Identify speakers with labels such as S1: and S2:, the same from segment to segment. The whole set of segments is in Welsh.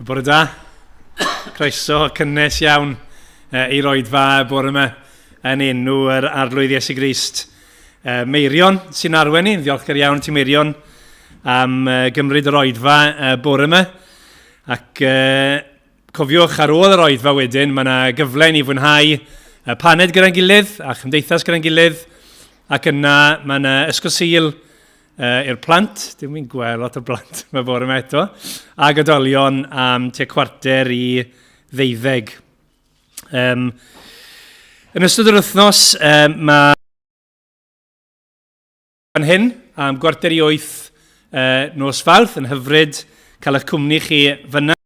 S1: Bore da. Croeso cynnes iawn i roedfa y bore yma yn enw yr Arglwydd Iesu Grist. Meirion sy'n arwen ni, ddiolchgar iawn ti Meirion am gymryd yr oedfa bore yma. Ac cofiwch ar ôl yr oedfa wedyn, mae yna gyfle i ni fwynhau paned gyda'n gilydd a chymdeithas gyda'n gilydd. Ac yna mae yna ysgol Sul i'r plant, dim yn gweld lot o blant mae bore yma eto, ac oedolion am tua 11:45. Yn ystod yr wythnos, mae fan hyn am 7:45 nos Fawrth yn hyfryd cael eich cwmni chi fyna.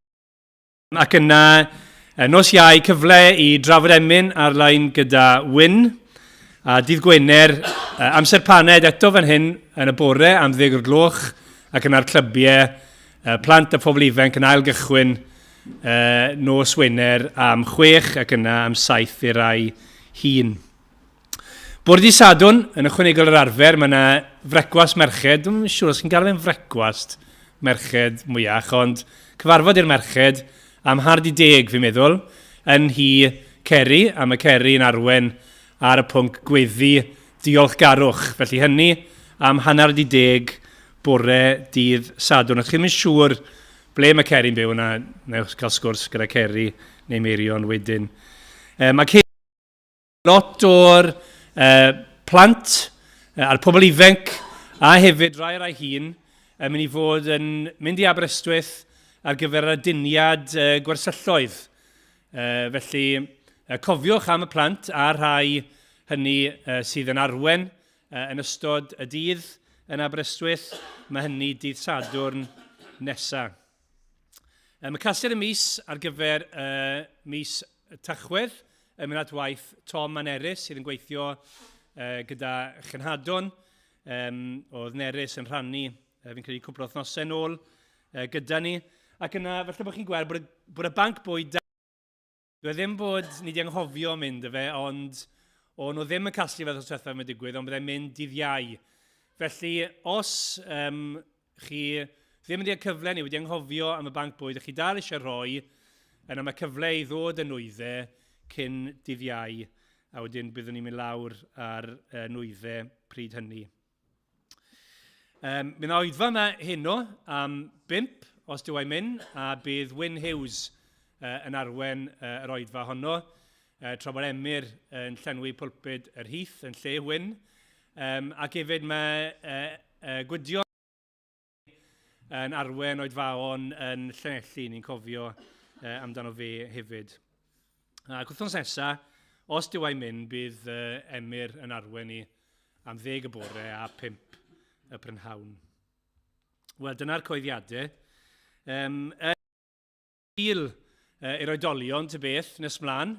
S1: Ac yna, nos Iau, cyfle i drafod emyn ar-lein gyda Wyn. A dydd Gwener, amser paned eto fan hyn yn y bore am 10 o'r gloch, ac yna'r clybiau, plant a phobl ifanc yn ail gychwyn nos Wener am 6 ac yna am 7 i'r rai hŷn. Bore dydd Sadwrn, yn ychwanegol yr arfer, mae yna frecwast merched. Dwi'n yn siŵr os chi'n gael fe'n frecwast merched mwyach, ond cyfarfod i'r merched am 9:30, fi'n meddwl, yn nhŷ Ceri, a mae Ceri yn arwen ar y pwnc gweddi diolchgarwch. Felly hynny am 10:30 bore dydd Sadwrn. Os chi'n mynd siŵr ble mae Ceri'n byw yna, newch gael sgwrs gyda Ceri neu Meirion wedyn. Um, ac lot o'r plant a'r pobl ifanc a hefyd rai o'r rai hŷn yn mynd i fod yn mynd i Aberystwyth ar gyfer yr aduniad gwersylloedd. Felly, cofiwch am y plant a'r rhai hynny sydd yn arwen yn ystod y dydd yn Aberystwyth. Mae hynny dydd Sadwrn nesaf. Mae casgliad y mis ar gyfer mis Tachwedd yn mynd at waith Tom a Nerys sydd yn gweithio gyda Chenhadon. Oedd Nerys yn rhannu, fi'n credu cwpl o wythnosau nôl, gyda ni. Ac yna, falle bod chi'n gweld bod y, bod y banc bwyd da. Dwi e ddim bod ni wedi anghofio mynd y fe, ond o'n nhw ddim yn casglu fel wythnos diwethaf mae'n digwydd, ond byddai'n mynd dydd Iau. Felly, os um, chi ddim wedi cael cyfle neu wedi anghofio am y banc bwyd a chi dal eisiau rhoi, yna mae cyfle i ddod yn nwyddau cyn dydd Iau, a wedyn byddwn ni'n mynd lawr ar nwyddau pryd hynny. Um, mi yna oedfa yma heno am 5, os dyw e'n mynd, a bydd Wyn Hughes yn arwen yr oedfa honno, tra bod Emyr yn llenwi pulpud yr Heath yn lle Wyn. Um, ac hefyd mae Gwydion yn arwen oedfaon yn Llanelli, ni'n cofio amdano fe hefyd. Ac wythnos nesa, os dyw e'n mynd, bydd Emyr yn arwen ni am 10 y bore a 5 y prynhawn. Wel, dyna'r coeddiadau. Um, Sul i'r oedolion, ty beth, nes mlaen.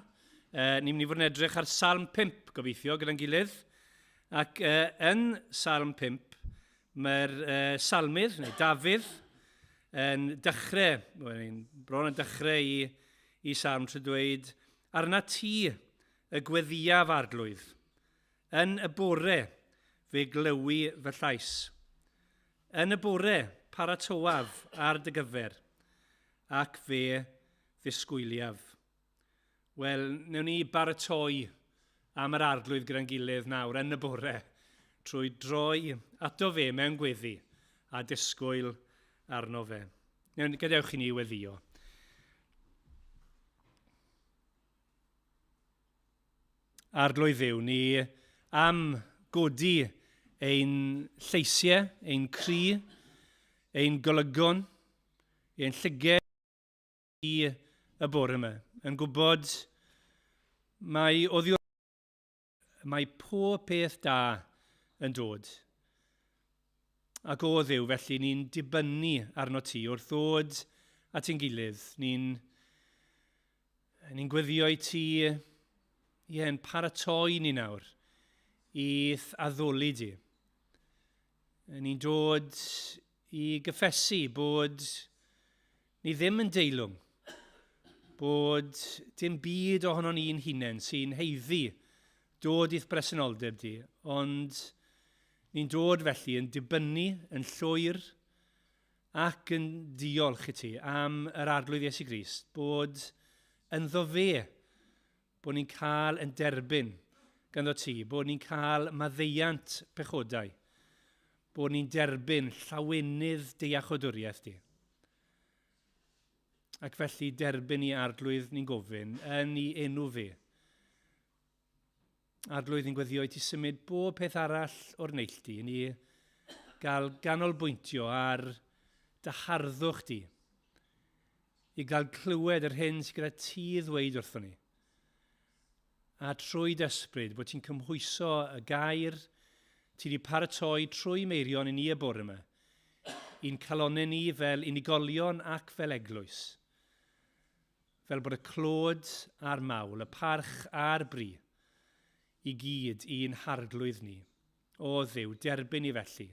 S1: Ni'n mynd i fod yn edrych ar Salm 5, gobeithio, gyda'n gilydd. Ac yn Salm 5, mae'r salmydd, neu Dafydd, yn dechrau, wel, ni'n bron yn dechrau i, i salm trwy dweud, Arna ti y gweddïaf arglwydd, yn y bore fe glywi fy llais. Yn y bore, paratoaf ar dy gyfer, ac fe ddisgwyliaf. Wel, wnewn ni baratoi am yr arglwydd gyda'n gilydd nawr yn y bore, trwy droi ato fe mewn gweddi a disgwyl arno fe. Newn, gadewch i ni weddio. Arglwydd Dduw, ni am godi ein lleisiau, ein cri, ein golygon, ein llyged i y bore yma, yn gwybod mai oddi mae pob peth da yn dod. Ac o Dduw, felly ni'n dibynnu arno ti wrth ddod at ein gilydd. Ni'n ni gweddio i ti, ie, yn paratoi ni nawr i'th addoli di. Ni'n dod i gyffesu bod ni ddim yn deilwng, bod dim byd ohono ni'n hunain sy'n haeddu dod i'th bresenoldeb di, ond ni'n dod felly yn dibynnu yn llwyr ac yn diolch i ti am yr Arglwydd Iesu Grist, bod ynddo fe, bod ni'n cael yn derbyn ganddo ti, bod ni'n cael maddeuant pechodau, bod ni'n derbyn llawenydd dy iachawdwriaeth di. Ac felly derbyn i Arglwydd ni'n gofyn yn ei enw fe. Arglwydd ni'n gweddio i ti symud bob peth arall o'r neilltu, i ni gael ganolbwyntio ar dy harddwch di, i gael clywed yr hyn sydd gyda ti ddweud wrthon ni. A trwy dy ysbryd, bod ti'n cymhwyso y gair ti wedi paratoi trwy Meirion i ni y bore yma, i'n calonnau ni fel unigolion ac fel eglwys, fel bod y clod a'r mawl, y parch a'r bri, i gyd i'n Harglwydd ni. O Dduw, derbyn ni felly,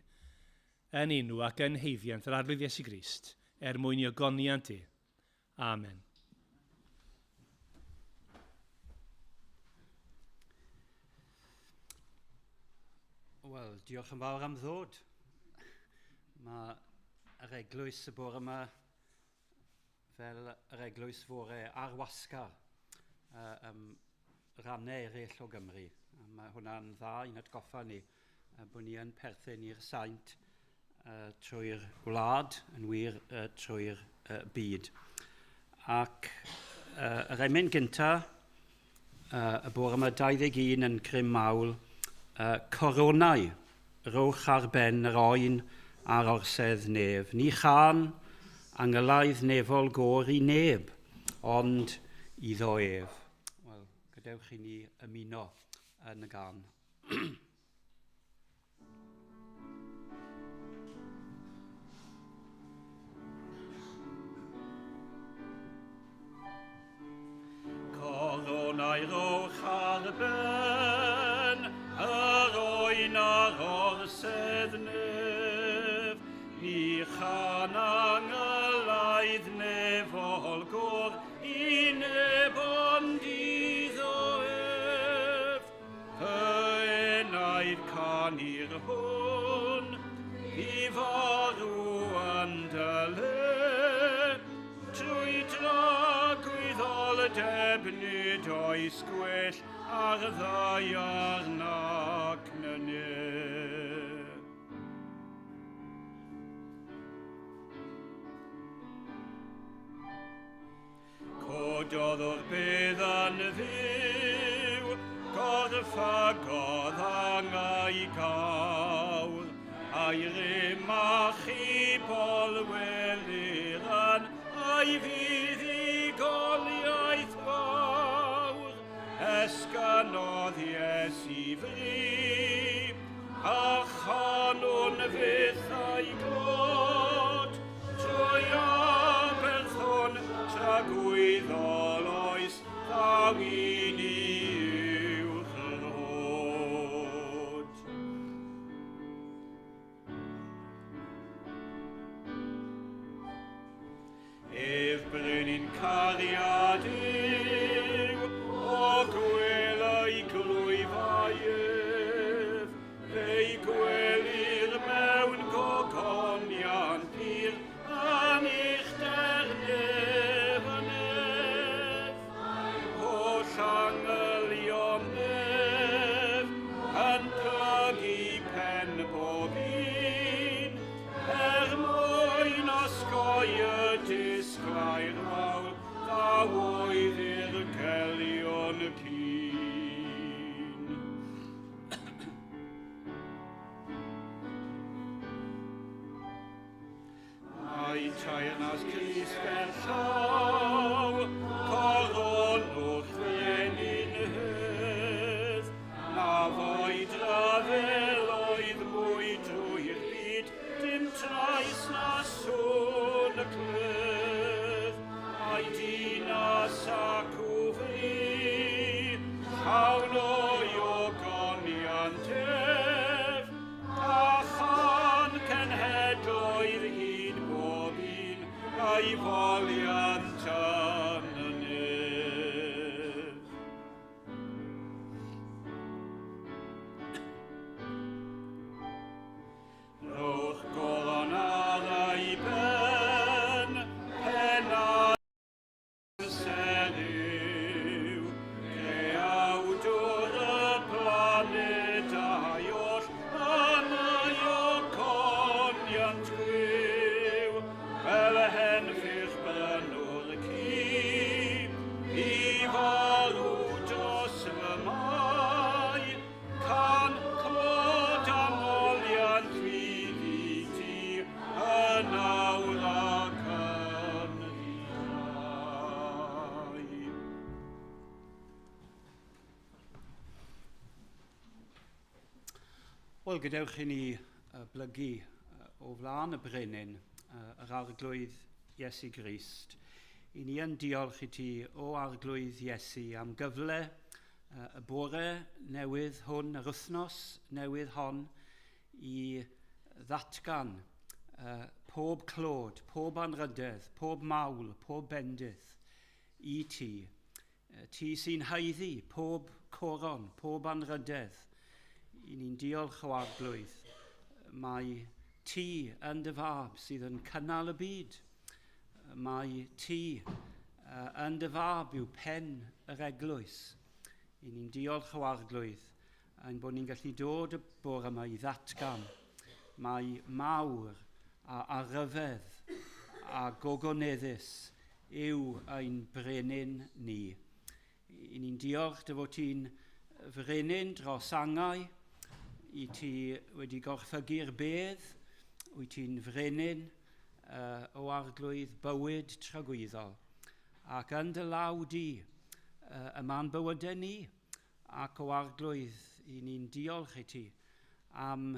S1: yn enw ac yn haeddiant yr Arglwydd Iesu Grist, er mwyn i ogoniant e. Amen.
S2: Wel, diolch yn fawr am ddod. Mae yr eglwys y bore yma fel yr eglwys fore ar wasgar rannau eraill o Gymru. A mae hwnna'n dda i'n atgoffa ni bod ni yn perthyn i'r saint trwy'r wlad, yn wir trwy'r byd. Ac yr emyn gyntaf, y bore yma 21 yn Crym Mawl, coronau, rowch ar ben yr oen a'r orsedd nef. Ni chan angylaidd nefol gôr i neb, ond iddo ef. Wel, gadewch i ni ymuno yn y gân. Coronau rowch ar ben yr oen a'r orsedd nef, ni chan angylaidd nefol gôr i neb ond iddo ef. Fy enaid canu'r hwn, i farw yn dy le, trwy dragwyddoldeb nid oes gwell ar ddaear nac na neb. Cododd o'r bedd yn fyw, gorffagodd angau gawr, a'i rym achubol welir yn a'i fuddugoliaeth fawr. Esgynodd Iesu fri, a chanwn fyth a'i glod, trwy aberth hwn tragwyddol oes ddaw i ni uwch yr hod. Ef brenin cariad yw, o gwel ei glwyfau ef, fe'i gwelir mewn gogoniant pur yn uchder nef y nef. Holl angylion nef yn plygu pen bob un, er mwyn osgoi y disglair mawl ddaw oedd i'r celion cyn. Mae teyrnas Crist gerllaw, coronwch frenin hedd, na foed ryfeloedd mwy drwy'r byd, dim trais na sŵn y cledd. Mae dinas ac wfri, llawn o'i ogoniant ef, a chan cenhedloedd hyd bob un, a'i foliant yn y nef. Rhowch goron ar ei ben, Wel, gadewch i ni blygu o flaen y brenin, yr Arglwydd Iesu Grist. I ni yn diolch i ti, o Arglwydd Iesu, am gyfle y bore newydd hwn, yr wythnos newydd hon, i ddatgan pob clod, pob anrhydedd, pob mawl, pob bendith i ti. Ti sy'n haeddu pob coron, pob anrhydedd. I ni'n diolch o Arglwydd. Mae ti yn dy fab sydd yn cynnal y byd. Mae ti yn dy fab yw pen yr eglwys. I ni'n diolch o Arglwydd ein bod ni'n gallu dod y bore yma i ddatgan. Mae mawr a rhyfedd a gogoneddus yw ein brenin ni. I ni'n diolch dy fod ti'n frenin dros angau, i ti wedi gorffygu'r bedd, wyt ti'n frenin o Arglwydd bywyd tragwyddol. Ac yn dy law di, y ma'n bywydau ni, ac o Arglwydd, i ni'n diolch i ti am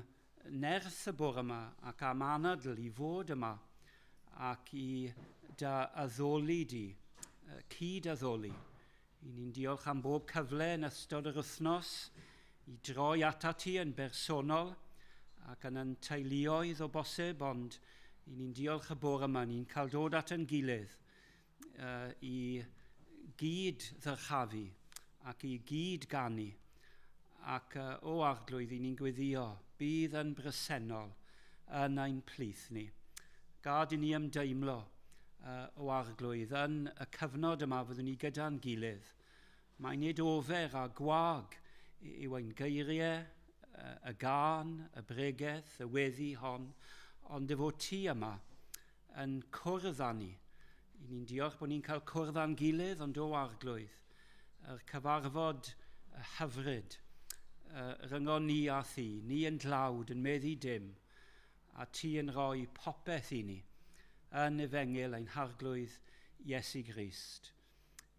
S2: nerth y bore yma ac am anadl i fod yma ac i dy addoli di, cyd addoli. I ni'n diolch am bob cyfle yn ystod yr wythnos i droi atat ti yn bersonol ac yn ein teuluoedd o bosib, ond i ni'n diolch y bore yma, ni'n cael dod at ein gilydd i gyd ddyrchafu ac i gyd ganu. Ac o Arglwydd, i ni'n gweddio, bydd yn bresennol yn ein plith ni. Gad i ni ymdeimlo o Arglwydd yn y cyfnod yma fyddwn ni gyda'n gilydd. Mae nid ofer a gwag yw ein geiriau, y gân, y bregeth, y weddi hon, ond efo ti yma yn cwrdd â ni. I ni'n diolch bod ni'n cael cwrdd â'n gilydd, ond o Arglwydd, yr cyfarfod hyfryd rhyngon ni a thi, ni yn dlawd, yn meddu dim, a ti yn rhoi popeth i ni yn efengyl ein Harglwydd Iesu Grist.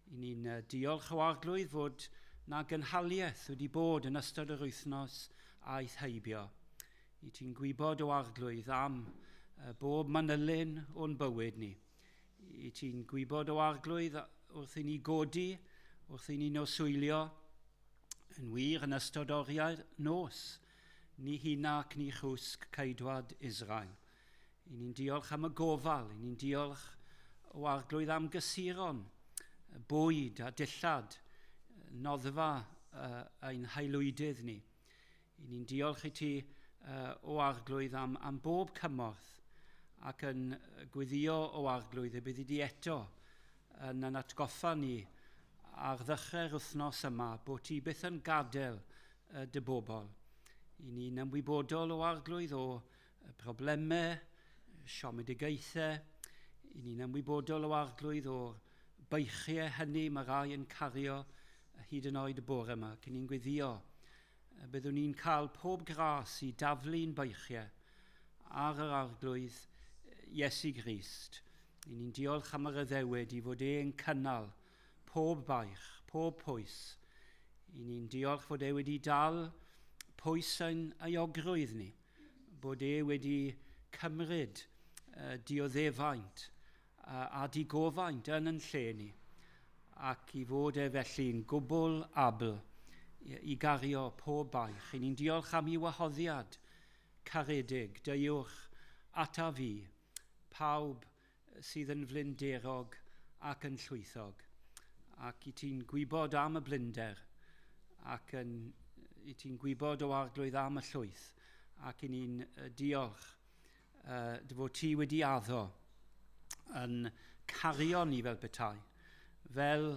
S2: I ni'n diolch o Arglwydd fod na gynhaliaeth wedi bod yn ystod yr wythnos aeth heibio. I ti'n gwybod o Arglwydd am bob manylyn o'n bywyd ni. I ti'n gwybod o Arglwydd wrth i ni godi, wrth i ni noswylio, yn wir yn ystod oriau'r nos, ni huna ac ni chwsg ceidwad Israel. I ni'n diolch am y gofal, i ni'n diolch o Arglwydd am gysuron, bwyd a dillad, noddfa ein haelwydydd ni. I ni'n diolch i ti o Arglwydd am bob cymorth ac yn gweddio o Arglwydd y byddi di eto yn yn atgoffa ni ar ddechrau'r wythnos yma bod ti byth yn gadael dy bobl. I ni'n ymwybodol o Arglwydd o problemau, siomedigaethau. I ni'n ymwybodol o Arglwydd o'r beichiau hynny mae rai yn cario hyd yn oed y bore yma. Cyn ni'n gweddio, byddwn ni'n cael pob gras i daflu'n beichiau ar yr Arglwydd Iesu Grist. I ni'n diolch am yr addewid i fod e'n cynnal pob baich, pob pwys. I ni'n diolch fod e wedi dal pwys ein euogrwydd ni, bod e wedi cymryd dioddefaint a digofaint yn yn lle ni, ac i fod e felly'n gwbl abl i gario pob baich. I ni'n diolch am ei wahoddiad caredig, deuwch ata fi, pawb sydd yn flinderog ac yn llwythog, ac i ti'n gwybod am y blinder, ac i ti'n gwybod o Arglwydd am y llwyth, ac i ni'n diolch dy fod ti wedi addo yn cario ni fel petai, fel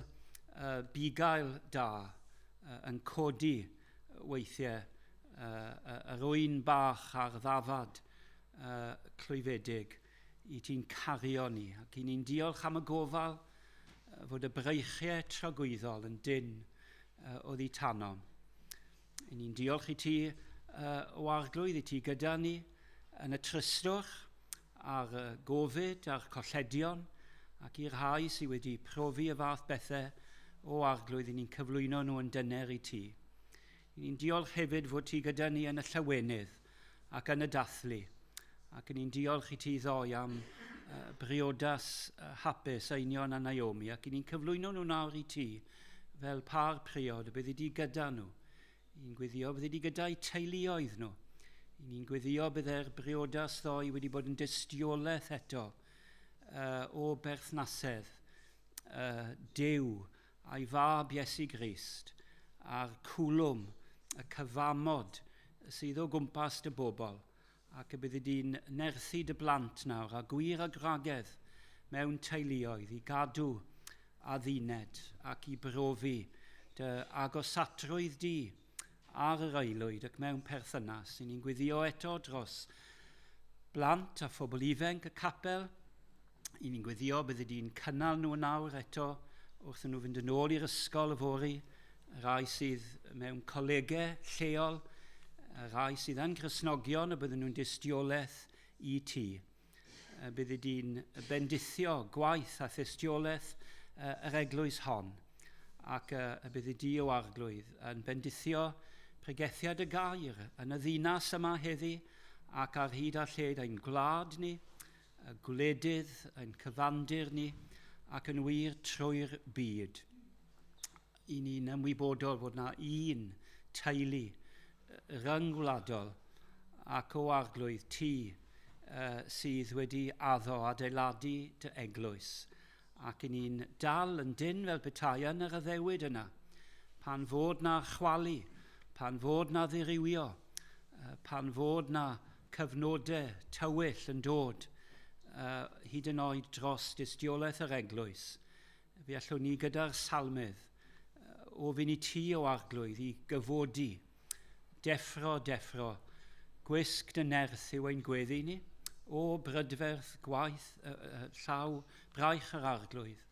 S2: bugail da yn codi weithiau yr ŵyn bach ar ddafad clwyfedig, i ti'n cario ni, ac i ni'n diolch am y gofal fod y breichiau tragwyddol yn dyn oddi tanom. I ni'n diolch i ti o Arglwydd, i ti gyda ni yn y tristwch a'r gofid a'r colledion, ac i'r rhai sydd wedi profi y fath bethau o Arglwydd, i ni'n cyflwyno nhw yn dyner i ti. I ni'n diolch hefyd fod ti gyda ni yn y llawenydd. ac yn y dathlu. Ac ni'n diolch i ti ddoe am briodas hapus Einion a Naomi, ac ni'n cyflwyno nhw nawr i ti fel pâr priod, y byddi di gyda nhw. Ni'n gweddio byddi di gyda'u teuluoedd nhw. Ni'n gweddio bydde'r briodas ddoe wedi bod yn dystiolaeth eto o berthnasedd Duw a'i fab Iesu Grist a'r cwlwm, y cyfamod sydd o gwmpas dy bobl, ac y byddi di'n nerthu dy blant nawr a gwir a gwragedd mewn teuluoedd i gadw adduned ac i brofi dy agosatrwydd di ar yr aelwyd ac mewn perthynas. I ni'n gweddio eto dros blant a phobl ifanc y capel. I ni'n gweddio byddi di'n cynnal nhw nawr eto wrth nhw fynd yn ôl i'r ysgol yfory, y rhai sydd mewn colegau lleol, y rhai sydd yn Gristnogion, y bydden nhw'n dystiolaeth i ti. Byddi di'n bendithio gwaith a thystiolaeth yr eglwys hon, ac y byddi di o Arglwydd yn bendithio pregethiad y gair yn y ddinas yma heddi ac ar hyd a lled ein gwlad ni, y gwledydd, ein cyfandir ni, ac yn wir trwy'r byd. I ni'n ymwybodol fod na un teulu ryngwladol ac o Arglwydd ti sydd wedi addo adeiladu dy eglwys, ac i ni'n dal yn dyn fel petai yn yr addewid yna, pan fod na chwalu, pan fod na ddirywio, pan fod na cyfnodau tywyll yn dod, hyd yn oed dros dystiolaeth yr eglwys, fe allwn ni gyda'r salmydd ofyn i ti o Arglwydd i gyfodi, deffro, deffro, gwisg dy nerth yw ein gweddi ni, o brydferth gwaith llaw braich yr Arglwydd,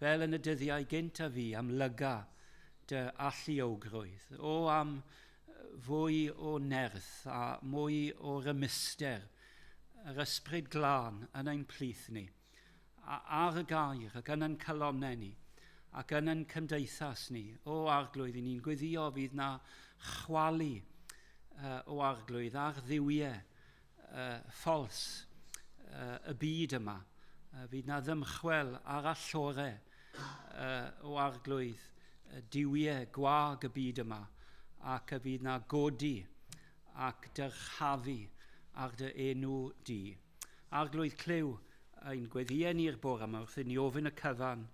S2: fel yn y dyddiau gynt a fi am lyga dy alluogrwydd, o am fwy o nerth a mwy o rymuster, yr ysbryd glân yn ein plith ni, ar y gair ac yn ein calonnau ni, ac yn ein cymdeithas ni. O Arglwydd, i ni'n gweddio fydd na chwalu o Arglwydd ar dduwiau ffals y byd yma. Fydd na ddymchwel ar allorau o Arglwydd duwiau gwag y byd yma, ac y fydd na godi ac dyrchafu ar dy enw di. Arglwydd, clyw ein gweddïau ni'r bore yma wrth i ni ofyn y cyfan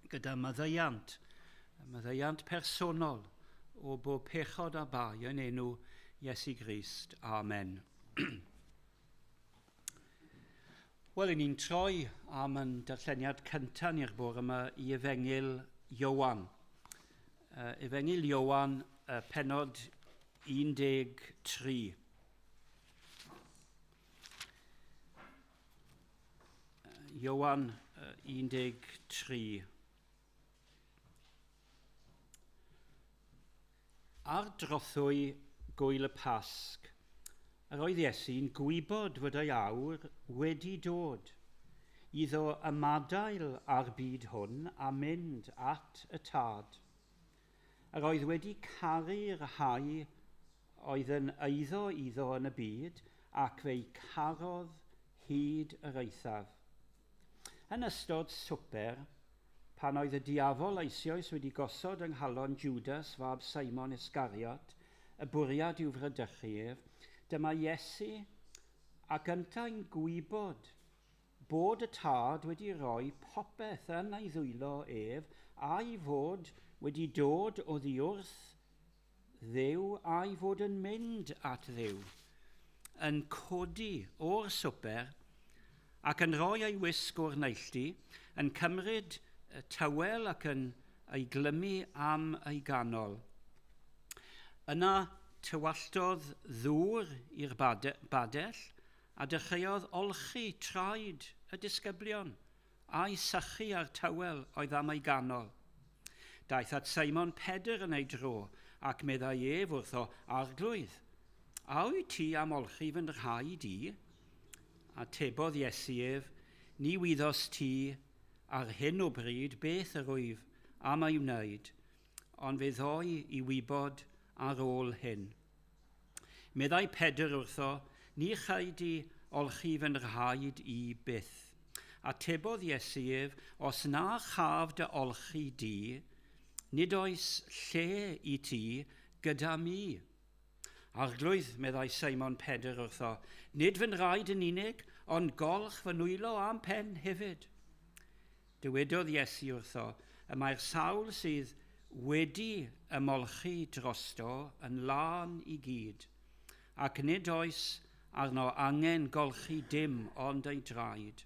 S2: gyda maddeuant, maddeuant personol o bob pechod a bai yn enw Iesu Grist. Amen. Wel, i ni'n troi am yn darlleniad cyntaf ni'r bore yma i Efengyl Ioan. Efengyl Ioan, pennod 13. Ioan 13. Ar drothwy gwyl y Pasg, yr oedd Iesu'n gwybod fod ei awr wedi dod iddo ymadael â'r byd hwn a mynd at y Tad. Yr oedd wedi caru'r rhai oedd yn eiddo iddo yn y byd, ac fe'i carodd hyd yr eithaf. Yn ystod swper, pan oedd y diafol eisoes wedi gosod yng nghalon Judas fab Simon Iscariot y bwriad i'w fradychu ef, dyma Iesu ac yntau'n gwybod bod y Tad wedi rhoi popeth yn ei ddwylo ef, a'i fod wedi dod oddi wrth Dduw a'i fod yn mynd at Dduw, yn codi o'r swper ac yn rhoi ei wisg o'r neilltu, yn cymryd tywel ac yn ei glymu am ei ganol. Yna tywalltodd ddŵr i'r badell a dechreuodd olchi traed y disgyblion a'i sychu â'r tywel oedd am ei ganol. Daeth at Simon Pedr yn ei dro, ac meddai ef wrtho, Arglwydd, a wyt ti am olchi fy nhraed i? Atebodd Iesu ef, Ni wyddost ti ar hyn o bryd beth yr wyf am ei wneud, ond fe ddoi i wybod ar ôl hyn. Meddai Pedr wrtho, ni chai di olchi fy nrhaid i byth. Atebodd Iesu ef, os na chaf dy olchi di, nid oes lle i ti gyda mi. Arglwydd, meddai Simon Pedr wrtho, nid fy nraed yn unig, ond golch fy nwylo a'm pen hefyd. Dywedodd Iesu wrtho, y mae'r sawl sydd wedi ymolchi drosto yn lân i gyd, ac nid oes arno angen golchi dim ond ei draed.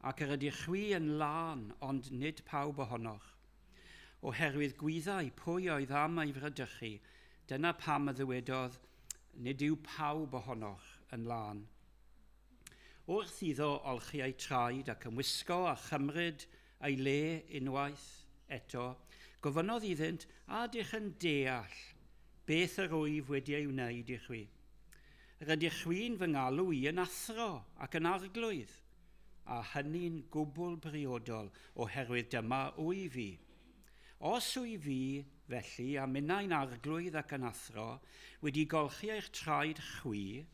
S2: Ac yr ydych chwi yn lân, ond nid pawb ohonoch. Oherwydd gwyddai pwy oedd am ei fradychu, dyna pam y ddywedodd, nid yw pawb ohonoch yn lân. Wrth iddo olchi ei traed ac ymwisgo a chymryd ei le unwaith eto, gofynnodd iddynt, a ydych yn deall beth yr wyf wedi ei wneud i chwi? Rydych chwi'n fy ngalw i yn athro ac yn arglwydd, a hynny'n gwbl briodol, oherwydd dyma wyf fi. Os wyf fi, felly, a minnau'n arglwydd ac yn athro, wedi golchi eich traed chwi,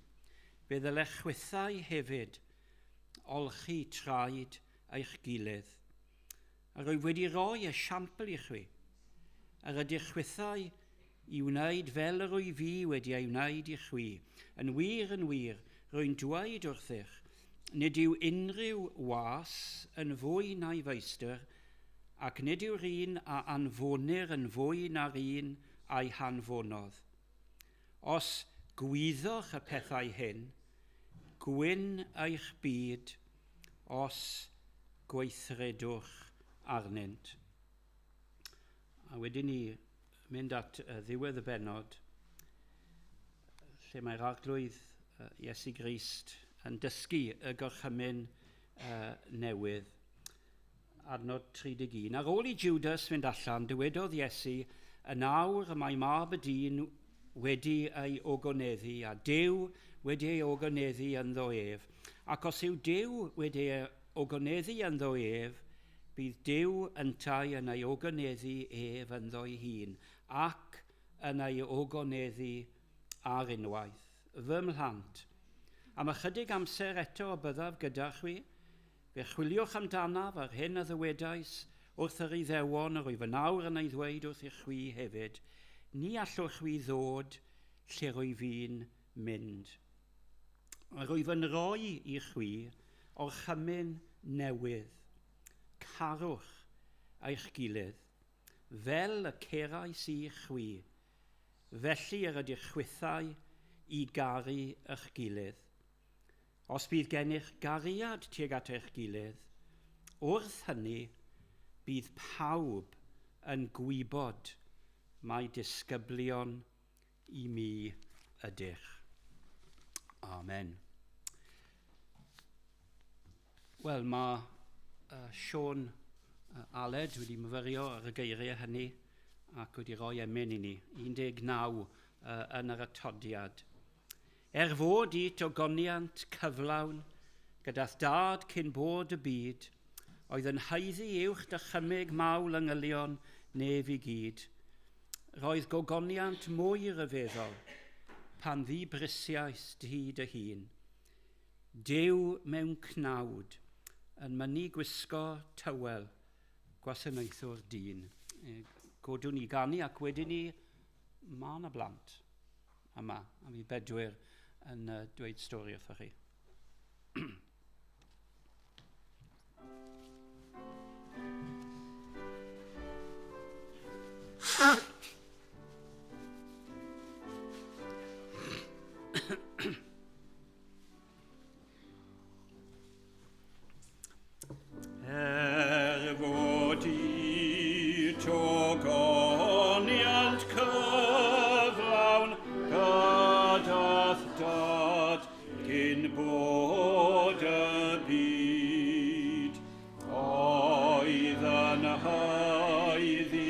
S2: fe ddylech chwithau hefyd olchi traed eich gilydd. A rwyf wedi rhoi esiampl i chwi. Yr ydych chwithau i wneud fel yr wyf fi wedi ei wneud i chwi. Yn wir, yn wir, rwy'n dweud wrthych, nid yw unrhyw was yn fwy na'i feistr, ac nid yw'r un a anfonir yn fwy na'r un a'i hanfonodd. Os gwyddoch y pethau hyn, gwyn eich byd os gweithredwch arnynt. A wedyn ni mynd at ddiwedd y bennod, lle mae'r Arglwydd Iesu Grist yn dysgu y gorchymyn newydd. Adnod 31. Ar ôl i Judas fynd allan, dywedodd Iesu, yn awr y mae mab y dyn wedi ei ogoneddu, a Duw wedi ei ogoneddu ynddo ef. Ac os yw Duw wedi ei ogoneddu ynddo ef, bydd Duw yntau yn ei ogoneddu ef ynddo'i hun, ac yn ei ogoneddu ar unwaith. Fy mhlant, am ychydig amser eto y byddaf gyda chwi, fe chwiliwch amdanaf a'r hyn a ddywedais wrth yr Iddewon yr wyf yn awr yn ei ddweud wrth i chwi hefyd, ni allwch chwi ddod lle rwyf fi'n mynd. Rwyf yn rhoi i chwi orchymyn newydd. Carwch eich gilydd, fel y cerais i chwi, felly yr ydych chwithau i garu eich gilydd. Os bydd gennych gariad tuag at eich gilydd, wrth hynny bydd pawb yn gwybod mai disgyblion i mi ydych. Amen. Wel, mae Siôn Aled wedi myfyrio ar y geiriau hynny ac wedi rhoi emyn i ni, 19 yn yr atodiad. Er fod i ogoniant cyflawn gyda'th dad cyn bod y byd, oedd yn haeddu uwch dychymyg mawl angylion nef i gyd. Roedd gogoniant mwy ryfeddol pan ddibrisiais di dy hun. Duw mewn cnawd yn mynnu gwisgo tywel gwasanaethwr dyn. Godwn ni ganu ac wedyn ni mae yna blant yma, a mi bedwyr yn dweud stori wrthoch chi. Er fod i togoniant cyflawn gyda'th dad cyn bod y byd, oedd yn haeddu.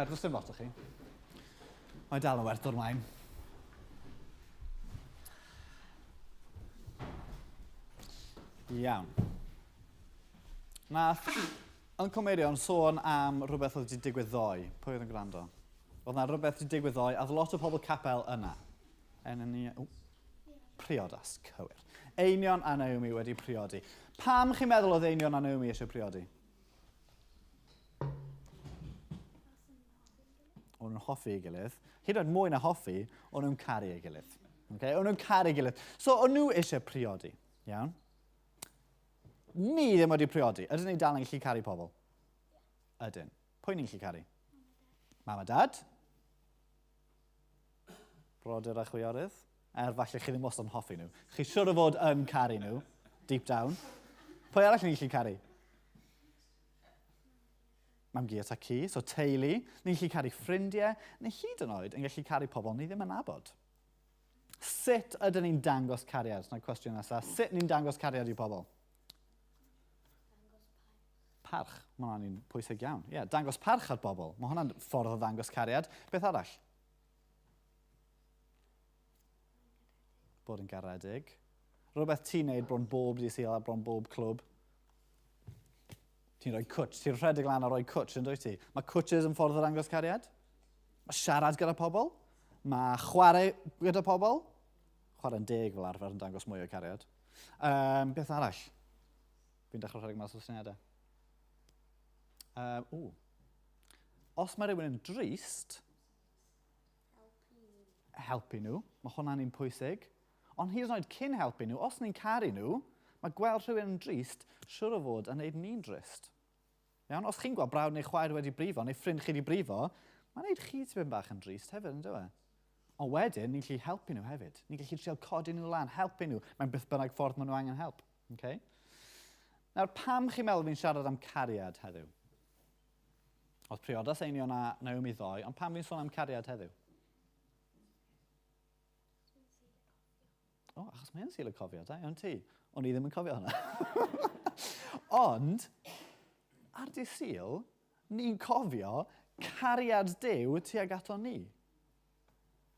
S3: Does dim lot o chi. Mae dal yn werth o'r mlaen. Iawn. Nath Uncle Meirion sôn am rhywbeth oedd wedi digwydd ddoe. Pwy oedd yn gwrando? Oedd na rhywbeth wedi digwydd ddoe, a oedd lot o pobl capel yna. Enyn ni... Priodas, cywir. Einion a Naomi wedi priodi. Pam chi'n meddwl oedd Einion a Naomi eisiau priodi? O'n nhw'n hoffi ei gilydd. Hyd yn oed mwy na hoffi, o'n nhw'n caru ei gilydd. Okay? O'n nhw'n caru ei gilydd. So, o'n nhw eisiau priodi. Iawn? Ni ddim wedi priodi. Ydyn ni dal yn gallu caru pobl? Ydyn. Pwy ni'n gallu caru? Mam a dad? Brodyr a chwiorydd? Er falle chi ddim wastad yn hoffi nhw. Chi siwr o fod yn caru nhw, deep down. Pwy arall ni'n gallu caru? Mam-gu a tad-cu, so teulu. Ni'n gallu caru ffrindiau, neu hyd yn oed yn gallu caru pobl ni ddim yn nabod. Sut ydyn ni'n dangos cariad? Na'r cwestiwn nesaf. Sut ni'n dangos cariad i pobl? Parch. Mae hwnna'n un pwysig iawn. Ie, yeah, dangos parch ar bobl. Mae hwnna'n ffordd o ddangos cariad. Beth arall? Bod yn garedig. Rhywbeth ti'n neud bron bob dydd Sul a bron bob clwb. Ti'n rhoi cwtch, ti'n rhedeg lan a rhoi cwtch yn dwyt ti? Mae cwtches yn ffordd o ddangos cariad. Mae siarad gyda pobl. Mae chwarae gyda pobl. Chwarae'n deg fel arfer yn dangos mwy o cariad. Beth arall? Fi'n dechrau rhedeg mas o syniadau. Os mae rhywun yn drist, helpu nhw. Mae hwnna'n un pwysig. Ond hyd yn oed cyn helpu nhw, os ni'n caru nhw, mae gweld rhywun yn drist siwr o fod yn neud ni'n drist. Iawn? Os chi'n gweld brawd neu chwaer wedi brifo, neu ffrind chi wedi brifo, mae'n neud chi tipyn bach yn drist hefyd, yn dyw e? Ond wedyn, ni'n gallu helpu nhw hefyd. Ni'n gallu trial codi nhw lan, helpu nhw, mewn beth bynnag ffordd maen nhw angen help. Okay? Nawr, pam chi'n meddwl fi'n siarad am cariad heddiw? Oedd priodas Einion a Naomi ddoe, ond pam fi'n sôn am cariad heddiw? O, achos mae'n Sul y Cofio, da iawn ti. O'n i ddim yn cofio hwnna. Ond, ar dydd Sul, ni'n cofio cariad Duw tuag ato ni.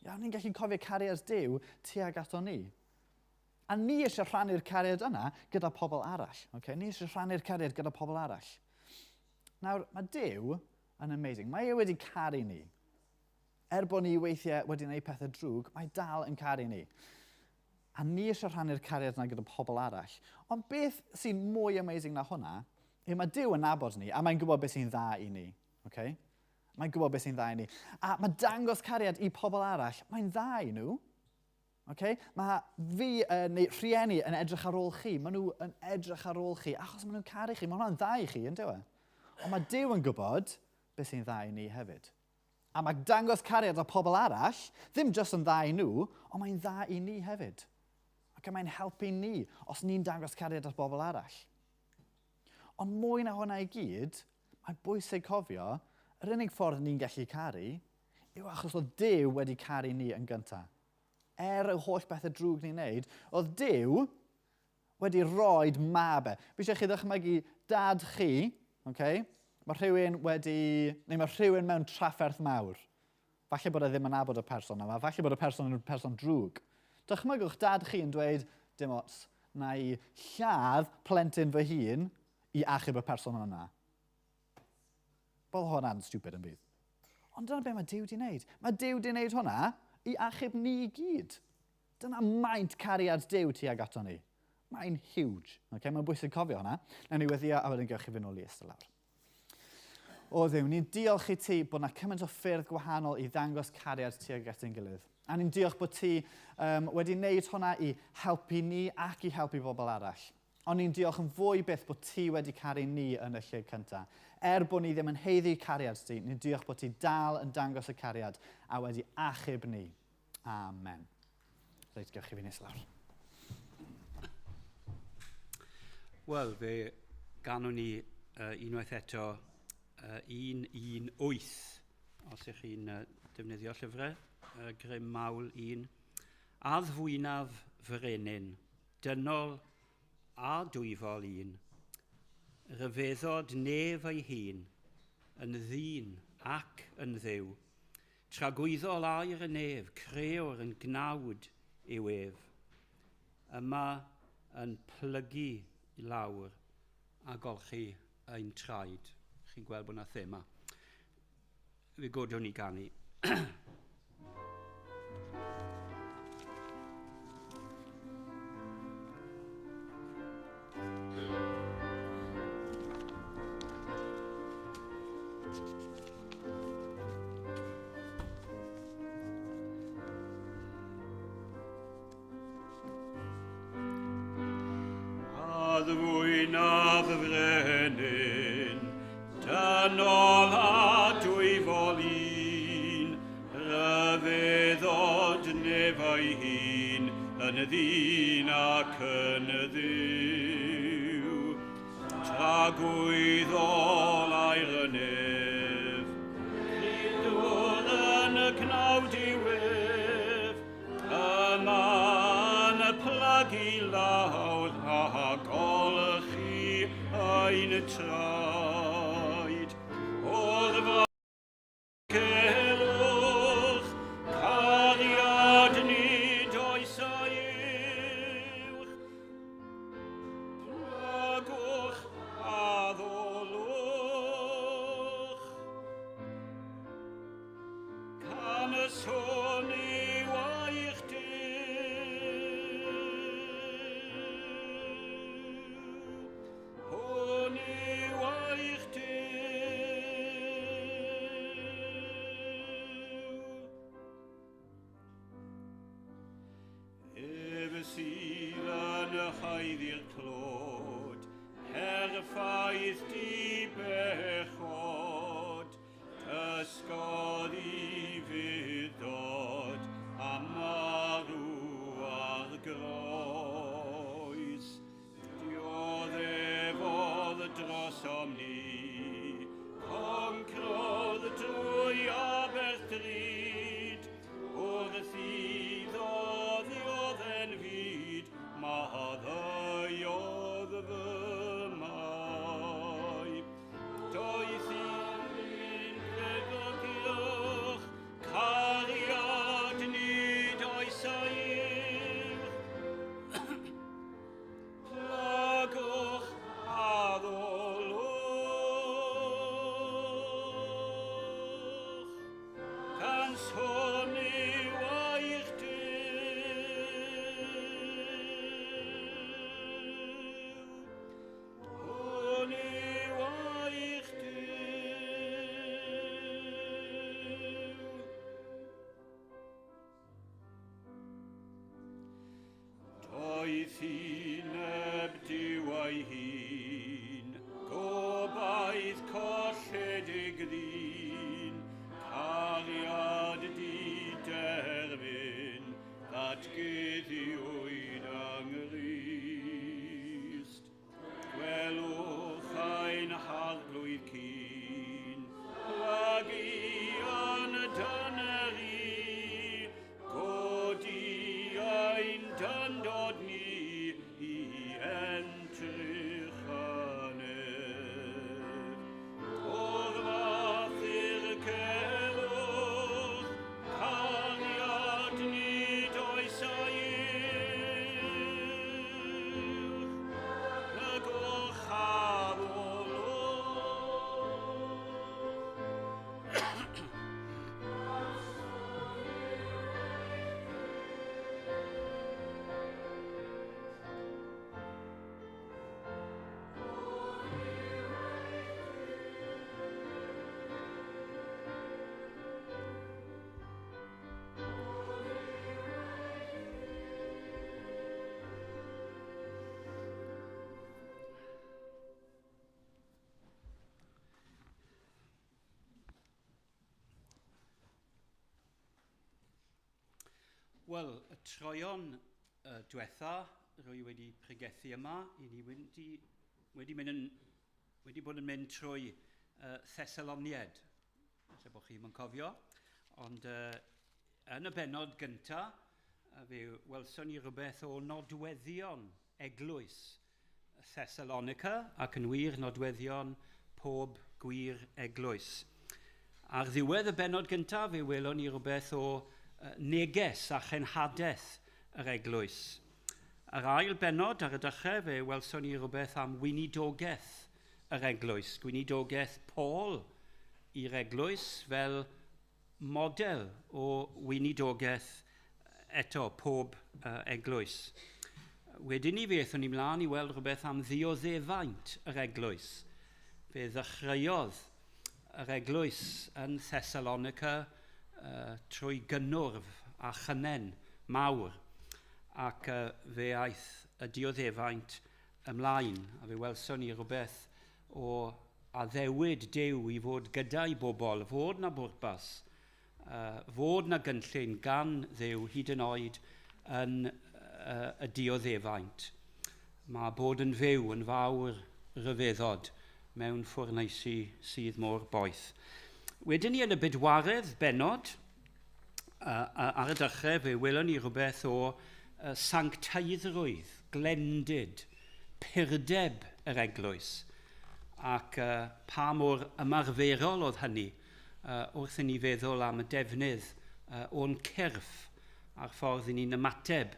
S3: Iawn, ni'n gallu cofio cariad Duw tuag ato ni. A ni eisiau rhannu'r cariad yna gyda pobl arall. Okay? Ni eisiau rhannu'r cariad gyda pobl arall. Nawr, mae Duw yn amazing. Mae e wedi caru ni. Er bod ni weithiau wedi gwneud pethau drwg, mae dal yn caru ni. A ni eisiau rhannu'r cariad yna gyda pobl arall. Ond beth sy'n mwy amazing na hwnna, yw mae Duw yn nabod ni, a mae'n gwybod beth sy'n dda i ni. Okay? Mae'n gwybod beth sy'n dda i ni. A mae dangos cariad i pobl arall, mae'n dda i nhw. Okay? Mae fi neu rhieni yn edrych ar ôl chi. Maen nhw yn edrych ar ôl chi achos maen nhw'n caru chi. Mae hwnna'n dda i chi, yn dyw e? Ond mae Duw yn gwybod beth sy'n dda i ni hefyd. A mae dangos cariad â pobl arall ddim jyst yn dda i nhw, ond mae'n dda i ni hefyd. Ac mae'n helpu ni os ni'n dangos cariad at bobl arall. Ond mwy na hwnna i gyd, mae'n bwysig cofio, yr unig ffordd ni'n gallu caru yw achos oedd Duw wedi caru ni yn gyntaf. Er y holl bethau drwg ni'n neud, oedd Duw wedi rhoi mab e. Fi eisiau chi ddychmygu dad chi, okay? Mae rhywun wedi, neu mae rhywun mewn trafferth mawr. Falle bod e ddim yn nabod y person yma, falle bod y person yn person drwg. Dychmygwch dad chi yn dweud, dim ots, na i lladd plentyn fy hun i achub y person yna. Bod hwnna'n stupid yn bydd. Ond dyna be mae Duw wedi wneud. Mae Duw wedi wneud hwnna i achub ni i gyd. Dyna maint cariad Duw tuag ato ni. Mae'n huge. Okay? Mae'n bwysig cofio hwnna. Nawn ni weddio a wedyn gewch chi fynd nôl i eistedd lawr. O Dduw, ni'n diolch i ti bod yna cymaint o ffyrdd gwahanol i ddangos cariad tuag at ein gilydd. A ni'n diolch bod ti wedi wneud hwnna i helpu ni ac i helpu bobl arall. Ond ni'n diolch yn fwy byth bod ti wedi caru ni yn y lle cyntaf. Er bod ni ddim yn haeddu cariad ti, ni'n diolch bod ti dal yn dangos y cariad a wedi achub ni. Amen. Reit, gewch chi fi nes lawr.
S2: Wel, fe ganwn ni unwaith eto 118, os ych chi'n defnyddio llyfrau, Grym Mawl 1. Addfwynaf fyrenyn, dynol a dwyfol un, rhyfeddod nef ei hun, yn ddyn ac yn Dduw. Tragwyddol aur y nef, creor yn gnawd yw ef. Yma yn plygu i lawr a golchi ein traed. Chi'n gweld bod yna thema. Fe godwn ni ganu. Addfwynaf frenin, dynol a dwyfol un, rhyfeddod nef ei hun, yn y ddyn ac yn y Dduw. Tragwyddol aur y nef, Crydwr yn y cnawd yw ef, yma yn y plygu lawr a golchi ein traed. O'r Celwch, cariad nid oes ei uwch, plygwch a ddolwch. Can y sôn yw eich Duw, hwn yw eich Duw. Ef sydd yn y haeddu'r clod, perffaith di bechod, dysgodd i fuddod a marw ar groes. Dioddefodd drosom ni, concrodd drwy aberth drud, wrth iddo ddiodde'n fyd, maddeuodd fy mai. Doethineb credogiwch, cariad nid oes ei uwch. Plygwch a ddolwch. Can sôn yw eich Duw, hwn yw eich Duw. Doethineb Duw ei hun, gobaith colledig ddyn, cariad diderfyn, ddatguddiwyd yng Nghrist. Gwelwch ein harglwydd cyn, plygu yn dyneri, godi ein dyndod ni i entrych yn ef. O'r fath i'r celwch, cariad nid oes ei uwch, plygwch a ddolwch. Wel, y troeon diwetha, rwy wedi pregethu yma, i ni wedi bod yn mynd trwy Thessaloniaid, falle bod chi'm yn cofio, ond yn y bennod gynta, fe welson ni rhywbeth o nodweddion eglwys Thessalonica, ac yn wir nodweddion pob gwir eglwys. Ar ddiwedd y bennod gyntaf, fe welon ni rhywbeth o neges a chenhadaeth yr eglwys. Yr ail bennod ar y dechrau, fe welson ni rhywbeth am weinidogaeth yr eglwys, gweinidogaeth Paul i'r eglwys fel model o weinidogaeth eto pob eglwys. Wedyn ni fe aethon ni mlaen i weld rhywbeth am ddioddefaint yr eglwys. Fe ddechreuodd yr eglwys yn Thessalonica trwy gynnwrf a chynnen mawr, ac fe aeth y dioddefaint ymlaen, a fe welson ni rhywbeth o addewid Duw i fod gyda'i bobl, fod na bwrpas, fod na gynllun gan Dduw hyd yn oed yn y dioddefaint. Mae bod yn fyw yn fawr ryfeddod mewn ffwrneisi sydd mor boeth. Wedyn ni yn y bedwaredd bennod, ar y dechrau fe welon ni rhywbeth o sancteiddrwydd, glendid, purdeb yr eglwys, ac pa mor ymarferol oedd hynny wrth i ni feddwl am y defnydd o'n cyrff a'r ffordd i ni'n ymateb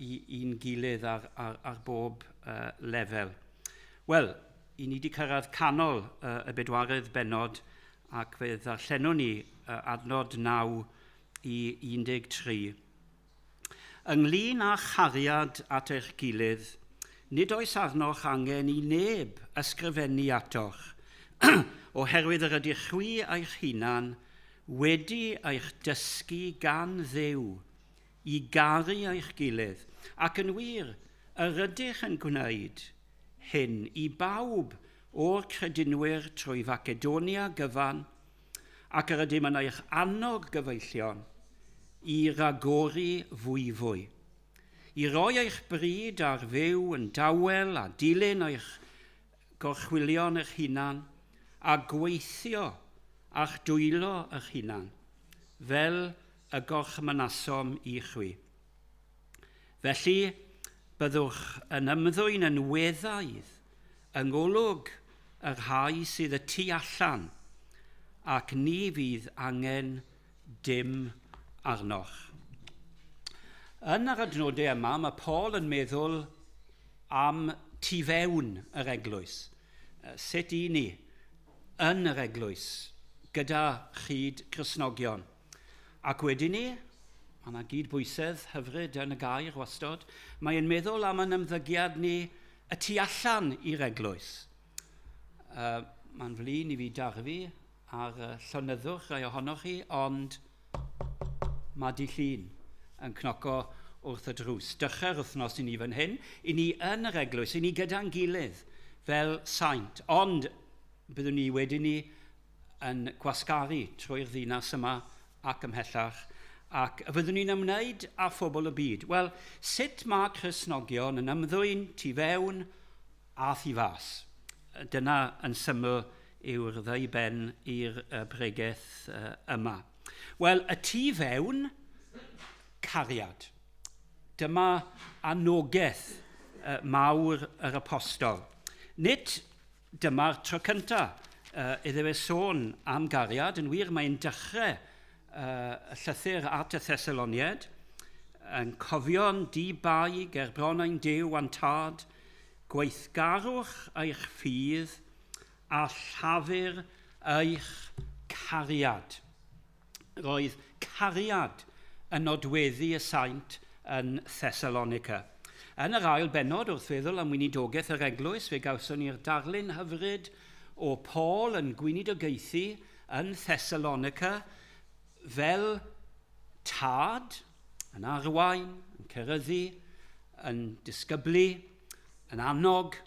S2: i'n gilydd ar bob lefel. Wel, i ni wedi cyrraedd canol y bedwaredd bennod ac fe ddarllenwn ni adnod 9 i 13. Ynglyn â chariad at eich gilydd, nid oes arnoch angen i neb ysgrifennu atoch, oherwydd yr ydych chwi eich hunan wedi eich dysgu gan Dduw i garu eich gilydd, ac yn wir, yr ydych yn gwneud hyn i bawb o'r credinwyr trwy Facedonia gyfan, ac yr ydym yn eich annog gyfeillion i ragori fwyfwy, i roi eich bryd ar fyw yn dawel a dilyn eich gorchwylion eich hunan a gweithio a'ch dwylo eich hunan, fel y gorchmynasom i chwi. Felly, byddwch yn ymddwyn yn weddaidd yng ngolwg y rhai sydd y tu allan, ac ni fydd angen dim arnoch. Yn yr adnodau yma, mae Paul yn meddwl am tu fewn yr eglwys. Sut i ni yn yr eglwys gyda chyd Cristnogion. Ac wedyn ni, mae yna gyd-bwysedd hyfryd yn y gair wastod, mae'n meddwl am yn ymddygiad ni y tu allan i'r eglwys. Mae'n flin i fi darfu ar llonyddwch rai ohonoch chi, ond mae di llun yn cnoco wrth y drws. Dechrau'r wythnos i ni fan hyn, i ni yn yr eglwys, i ni gyda'n gilydd fel saint, ond byddwn ni wedyn ni yn gwasgaru trwy'r ddinas yma ac ymhellach, ac fyddwn ni'n ymwneud â phobl y byd. Wel, sut mae Cristnogion yn ymddwyn tu fewn a thu fas? Dyna yn syml yw'r ddau ben i'r bregeth yma. Wel, y tu fewn, cariad. Dyma anogaeth mawr yr apostol. Nid dyma'r tro cyntaf iddo fe sôn am gariad. Yn wir, mae'n dechrau y llythyr at y Thessaloniaid, yn cofio'n di-bai ger bron ein Duw a'n Tad, gweithgarwch eich ffydd a llafur eich cariad. Roedd cariad yn nodweddu y saint yn Thessalonica. Yn yr ail bennod, wrth feddwl am weinidogaeth yr eglwys, fe gawson ni'r darlun hyfryd o Paul yn gweinidogaethu yn Thessalonica fel tad, yn arwain, yn ceryddu, yn disgyblu, yn annog,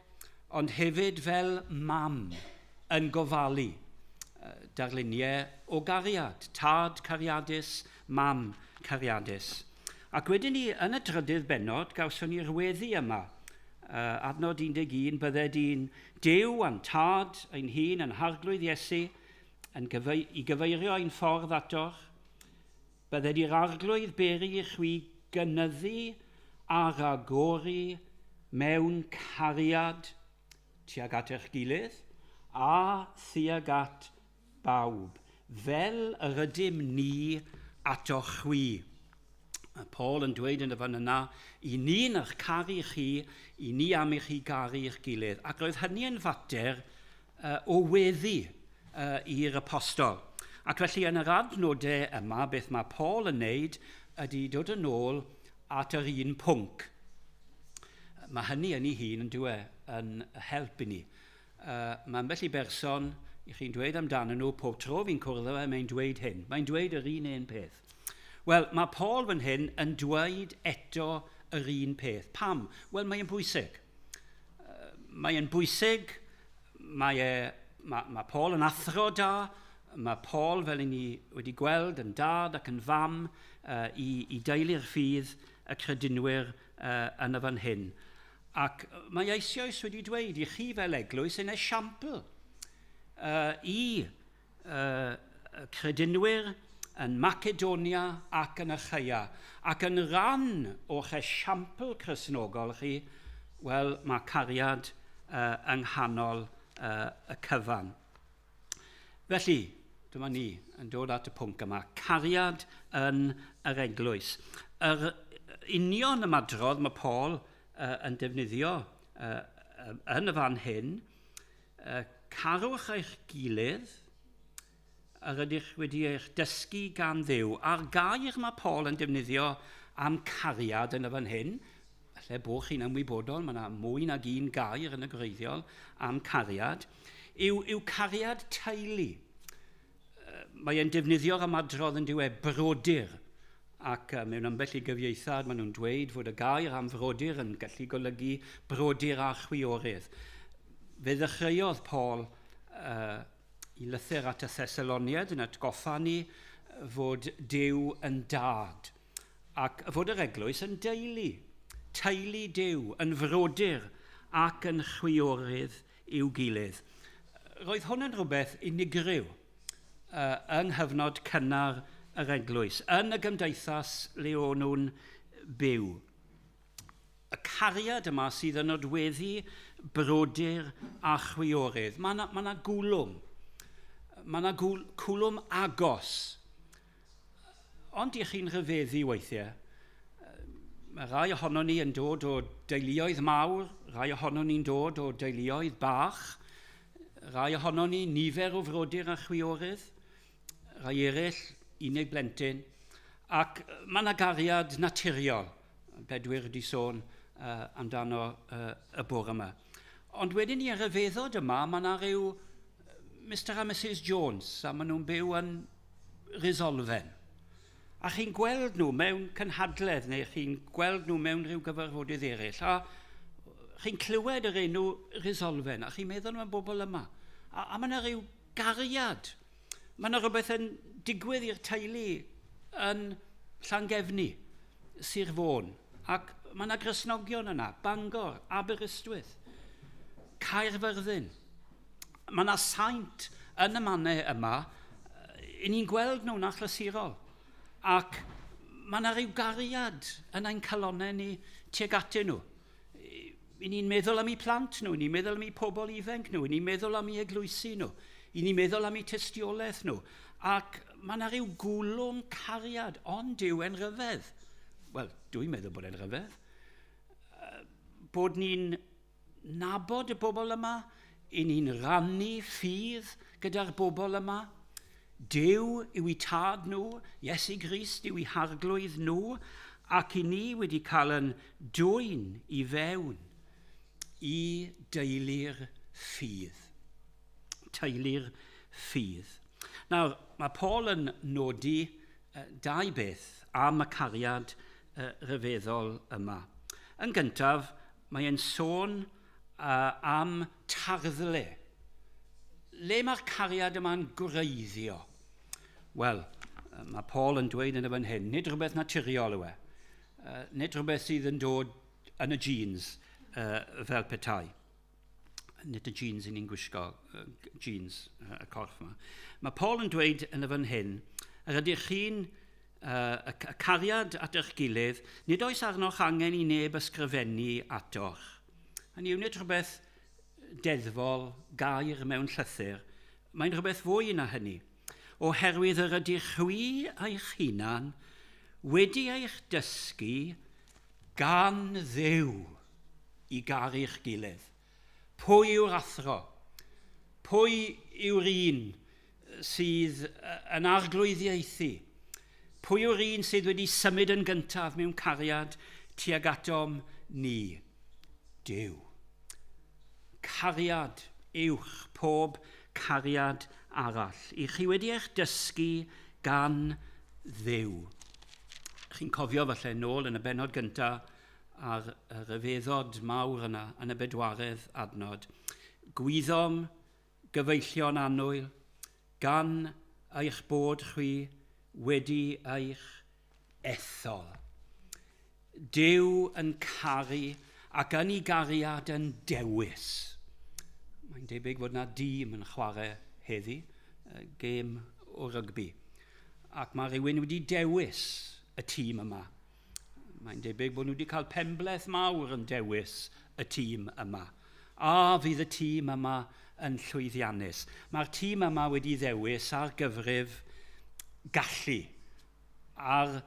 S2: ond hefyd fel mam yn gofalu. Darluniau o gariad, tad cariadus, mam cariadus. Ac wedyn ni, yn y trydydd bennod, gawson ni'r weddi yma. Adnod 11, bydded i'n Duw a'n tad ein hun yn Harglwydd Iesu, yn i gyfeirio ein ffordd atoch. Bydded i'r Arglwydd beri i chwi gynyddu a ragori mewn cariad tuag at eich gilydd a thuag at bawb. fel yr ydym ni atoch chwi. Paul yn dweud yn y fan yna, i ni'n eich caru chi, i ni am i chi garu eich gilydd. Ac roedd hynny yn fater o weddi i'r apostol. Ac felly yn yr adnodau yma, beth mae Paul yn wneud ydy dod yn ôl at yr un pwnc. Mae hynny yn ei hun yn dweud yn help i ni. Mae ambell i berson i chi'n dweud amdano nhw, pob tro fi'n cwrdd â fe, mae'n dweud hyn. Mae'n dweud yr un peth. Wel, mae Paul fan hyn yn dweud eto yr un peth. Pam? Wel, mae'n bwysig. Mae'n bwysig, mae Paul yn athro da, mae Paul, fel i ni wedi gweld, yn dad ac yn fam i deulu'r ffydd y credinwyr yn y fan hyn. Ac mae eisoes wedi dweud i chi fel eglwys yn esiampl i credinwyr yn Macedonia ac yn Achaia. Ac yn rhan o'ch esiampl Cristnogol chi, wel, mae cariad yng nghanol y cyfan. Felly, dyma ni yn dod at y pwnc yma, cariad yn yr eglwys. Yr union ymadrodd mae Paul yn defnyddio yn y fan hyn, carwch eich gilydd, yr ydych wedi eich dysgu gan Dduw. A'r gair mae Paul yn defnyddio am cariad yn y fan hyn, falle bod chi'n ymwybodol, mae yna mwy nag un gair yn y gwreiddiol am cariad, yw cariad teulu. Mae e'n defnyddio'r ymadrodd yn diwedd brodyr, ac mewn ambell i gyfieithiad maen nhw'n dweud fod y gair am frodyr yn gallu golygu brodyr a chwiorydd. Fe ddechreuodd Paul i lythyr at y Thessaloniaid yn atgoffa ni fod Duw yn dad, ac fod yr eglwys yn deulu, teulu Duw, yn frodyr ac yn chwiorydd i'w gilydd. Roedd hwn yn rhywbeth unigryw yng nghyfnod cynnar yr eglwys, yn y gymdeithas le o'n nhw'n byw. Y cariad yma sydd yn nodweddu brodyr a chwiorydd. Mae yna gwlwm. Mae yna cwlwm agos. Ond i chi'n rhyfeddu weithiau, mae rai ohonon ni yn dod o deuluoedd mawr, rai ohonon ni'n dod o deuluoedd bach, rai ohonon ni nifer o frodyr a chwiorydd, rai eraill unig blentyn, ac mae yna gariad naturiol, Bedwyr wedi sôn amdano y bore yma. Ond wedyn ni ar y feddod yma, mae yna rhyw Mr a Mrs Jones, a maen nhw'n byw yn Resolfen. A chi'n gweld nhw mewn cynhadledd, neu chi'n gweld nhw mewn rhyw gyfarfodydd eraill, a chi'n clywed yr enw Resolfen, a chi'n meddwl am y bobl yma. A mae yna rhyw gariad. Mae yna rhywbeth yn digwydd i'r teulu yn Llangefni, Sir Fôn, ac mae yna Gristnogion yna, Bangor, Aberystwyth, Caerfyrddin. Mae yna saint yn y mannau yma, i ni'n gweld nhw'n achlysurol, ac mae yna rhyw gariad yn ein calonnau ni tuag atyn nhw. I ni'n meddwl am eu plant nhw, i ni'n meddwl am eu pobl ifanc nhw, i ni'n meddwl am eu eglwysi nhw, i ni'n meddwl am eu tystiolaeth nhw. Ac mae yna rhyw gwlwm cariad, ond yw e'n rhyfedd. Wel, dwi'n meddwl bod e'n rhyfedd. Bod ni'n nabod y bobl yma, i ni'n rannu ffydd gyda'r bobl yma. Duw yw eu tad nhw, Iesu Grist yw eu harglwydd nhw, ac i ni wedi cael yn dwyn i fewn i deulu'r ffydd. Teulu'r ffydd. Nawr, mae Paul yn nodi dau beth am y cariad rhyfeddol yma. Yn gyntaf, mae e'n sôn am tarddle. Le mae'r cariad yma'n gwreiddio? Wel, mae Paul yn dweud yn y fan hyn, nid rhywbeth naturiol yw e. Nid rhywbeth sydd yn dod yn y jeans fel petai. Nid y jeans i ni'n gwisgo, jeans y corff yma. Mae Paul yn dweud yn y fan hyn, yr ydych chi'n y cariad at eich gilydd, nid oes arnoch angen i neb ysgrifennu atoch. Hynny yw, nid rhywbeth deddfol, gair mewn llythyr, mae'n rhywbeth fwy na hynny. Oherwydd yr ydych chwi eich hunan wedi eich dysgu gan Dduw i garu'ch gilydd. Pwy yw'r athro? Pwy yw'r un sydd yn arglwyddiaethu? Pwy yw'r un sydd wedi symud yn gyntaf mewn cariad tuag atom ni? Duw. Cariad uwch pob cariad arall. I chi wedi eich dysgu gan Dduw. Chi'n cofio falle nôl yn y bennod gyntaf a'r rhyfeddod mawr yna yn y bedwaredd adnod. Gwyddom gyfeillion annwyl, gan eich bod chwi wedi eich ethol. Duw yn caru ac yn ei gariad yn dewis. Mae'n debyg fod yna dîm yn chwarae heddi, gêm o rygbi. Ac mae rhywun wedi dewis y tîm yma. Mae'n debyg bod nhw wedi cael penbleth mawr yn dewis y tîm yma. A fydd y tîm yma yn llwyddiannus? Mae'r tîm yma wedi ddewis ar gyfrif gallu, ar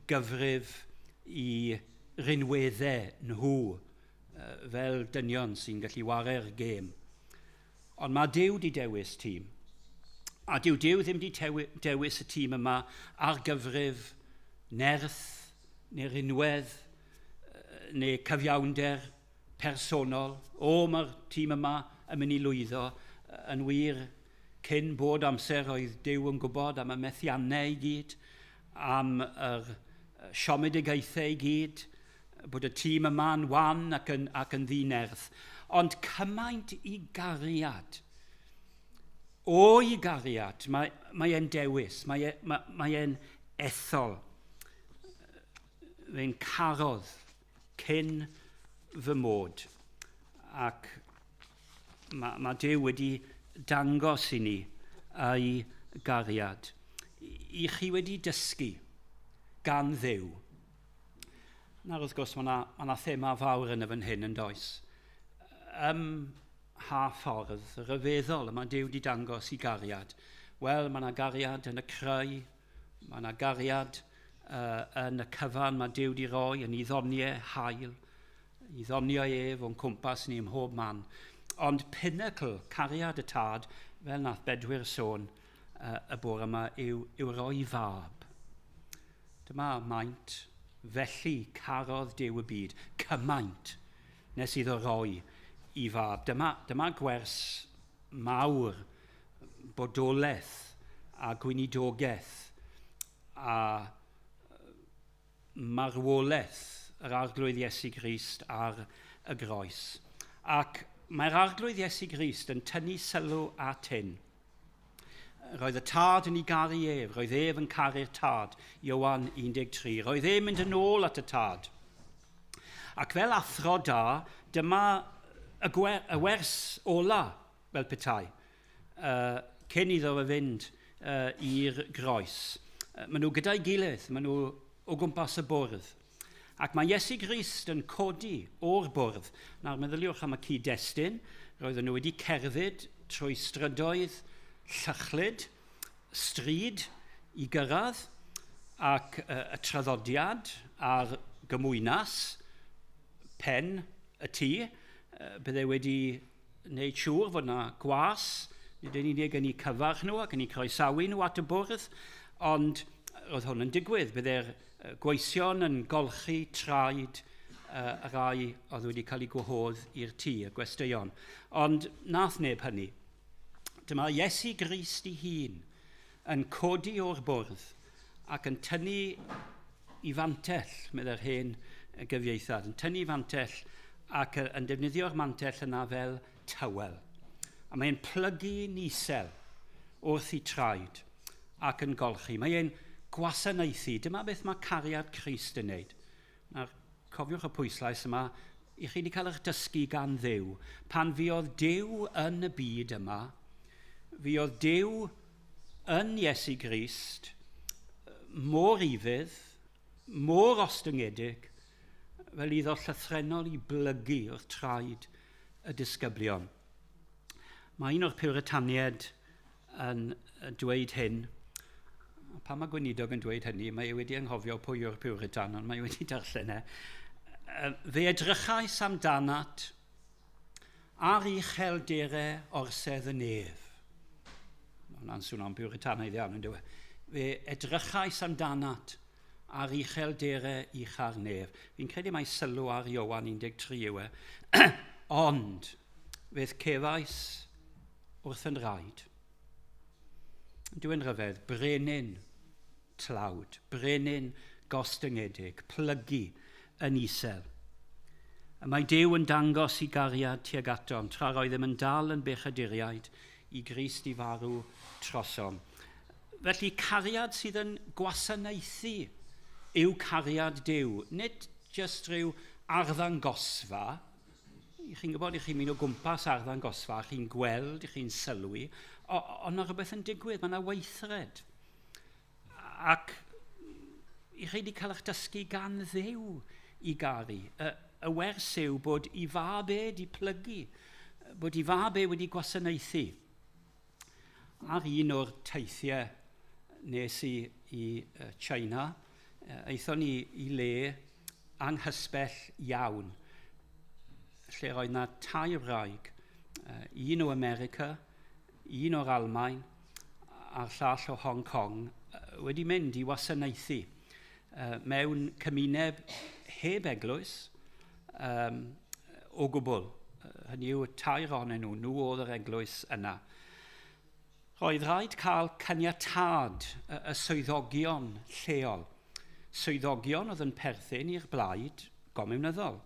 S2: gyfrif i rinweddau nhw fel dynion sy'n gallu ware'r gêm. Ond mae Duw di dewis tîm. A dyw Duw ddim di dewis y tîm yma ar gyfrif nerth neu rinwedd neu cyfiawnder personol. O, mae'r tîm yma yn mynd i lwyddo. Yn wir, cyn bod amser oedd Duw yn gwybod am y methiannau i gyd, am yr siomedigaethau i gyd, bod y tîm yma'n wan ac yn, ac yn ddinerth. Ond cymaint i gariad. O'i gariad, mae, mae e'n dewis, mae e'n mae, mae e ethol. Fe'n carodd cyn fy mod. Ac mae, mae Duw wedi dangos i ni ei gariad. I chi wedi dysgu gan Dduw. Nawr, wrth gwrs, mae yna ma thema fawr yn y fan hyn yn does. Ym mha ffordd ryfeddol y mae Duw wedi dangos i gariad? Wel, mae yna gariad yn y creu, mae yna gariad yn y cyfan mae Duw wedi roi yn ei ddoniau hael, i ddoniau ef o'n cwmpas ni ym mhob man. Ond pinnacle cariad y tad, fel nath Bedwyr sôn y bore yma, yw, yw roi fab. Dyma maint, felly carodd Duw y byd, cymaint nes iddo roi i fab. Dyma, dyma gwers mawr bodolaeth a gweinidogaeth a marwolaeth yr Arglwydd Iesu Grist ar y groes. Ac mae'r Arglwydd Iesu Grist yn tynnu sylw at hyn. Roedd y tad yn ei garu ef, roedd ef yn caru'r tad, Ioan 13. Roedd e'n mynd yn ôl at y tad. Ac fel athro da, dyma y, gwer, y wers ola, fel petai, cyn iddo fe fynd i'r groes. Maen nhw gyda'i gilydd, maen nhw o gwmpas y bwrdd. Ac mae Iesu Grist yn codi o'r bwrdd. Nawr, meddyliwch am y cyd-destun. Roedden nhw wedi cerdded trwy strydoedd llychlyd, stryd i gyrraedd, ac y traddodiad a'r gymwynas, pen y tŷ, bydde wedi wneud siŵr fod yna gwas, nid yn unig yn eu cyfarch nhw ac yn eu croesawu nhw at y bwrdd, ond roedd hwn yn digwydd. Bydde'r gweision yn golchi traed y rhai oedd wedi cael eu gwahodd i'r tŷ, y gwesteion. Ond nath neb hynny. Dyma Iesu Grist ei hun yn codi o'r bwrdd ac yn tynnu i fantell, meddai'r hen gyfieithad, yn tynnu fantell ac yn defnyddio'r mantell yna fel tywel. A mae'n plygu'n isel wrth i traed ac yn golchi. Mae e'n gwasanaethu. Dyma beth mae cariad Crist yn wneud. Nawr, cofiwch y pwyslais yma, i chi wedi cael eich dysgu gan Dduw. Pan fuodd Duw yn y byd yma, fuodd Duw yn Iesu Grist mor ufudd, mor ostyngedig, fel iddo llythrennol i blygu wrth traed y disgyblion. Mae un o'r Puritaniaid yn dweud hyn. Pan mae gweinidog yn dweud hynny, mae e wedi anghofio pwy yw'r Puritan, ond mae e wedi darllen e. Fe edrychais amdanat ar uchelderau orsedd y nef. Mae hwnna'n swnio'n Puritanaidd iawn, yn dyw e? Fe edrychais amdanat ar uchelderau ucha'r nef. Fi'n credu mai sylw ar Ioan 13 yw e. Ond, fe'th cefais wrth yn rhaid. Dwi'n rhyfedd, brenin tlawd, brenin gostyngedig, plygu yn isel. Y mae Duw yn dangos i gariad tuag atom, tra roeddem yn dal yn bechaduriaid i Grist i farw trosom. Felly cariad sydd yn gwasanaethu yw cariad Duw, nid jyst rhyw arddangosfa. Chi'n gwybod, i chi'n mynd o gwmpas arddangosfa, chi'n gweld, chi'n sylwi, ond mae rhywbeth yn digwydd, mae yna weithred. Ac i chi wedi cael eich dysgu gan Dduw i garu. Y wers yw bod i fab e wedi plygu, bod i fab e wedi gwasanaethu. Ar un o'r teithiau nes i i China, aethon ni i le anghysbell iawn, lle roedd na tair wraig, un o America, un o'r Almaen a'r llall o Hong Kong, wedi mynd i wasanaethu mewn cymuned heb eglwys o gwbl. Hynny yw, tair ohonyn nhw, nhw oedd yr eglwys yna. Roedd rhaid cael caniatâd y swyddogion lleol, swyddogion oedd yn perthyn i'r blaid gomiwnyddol.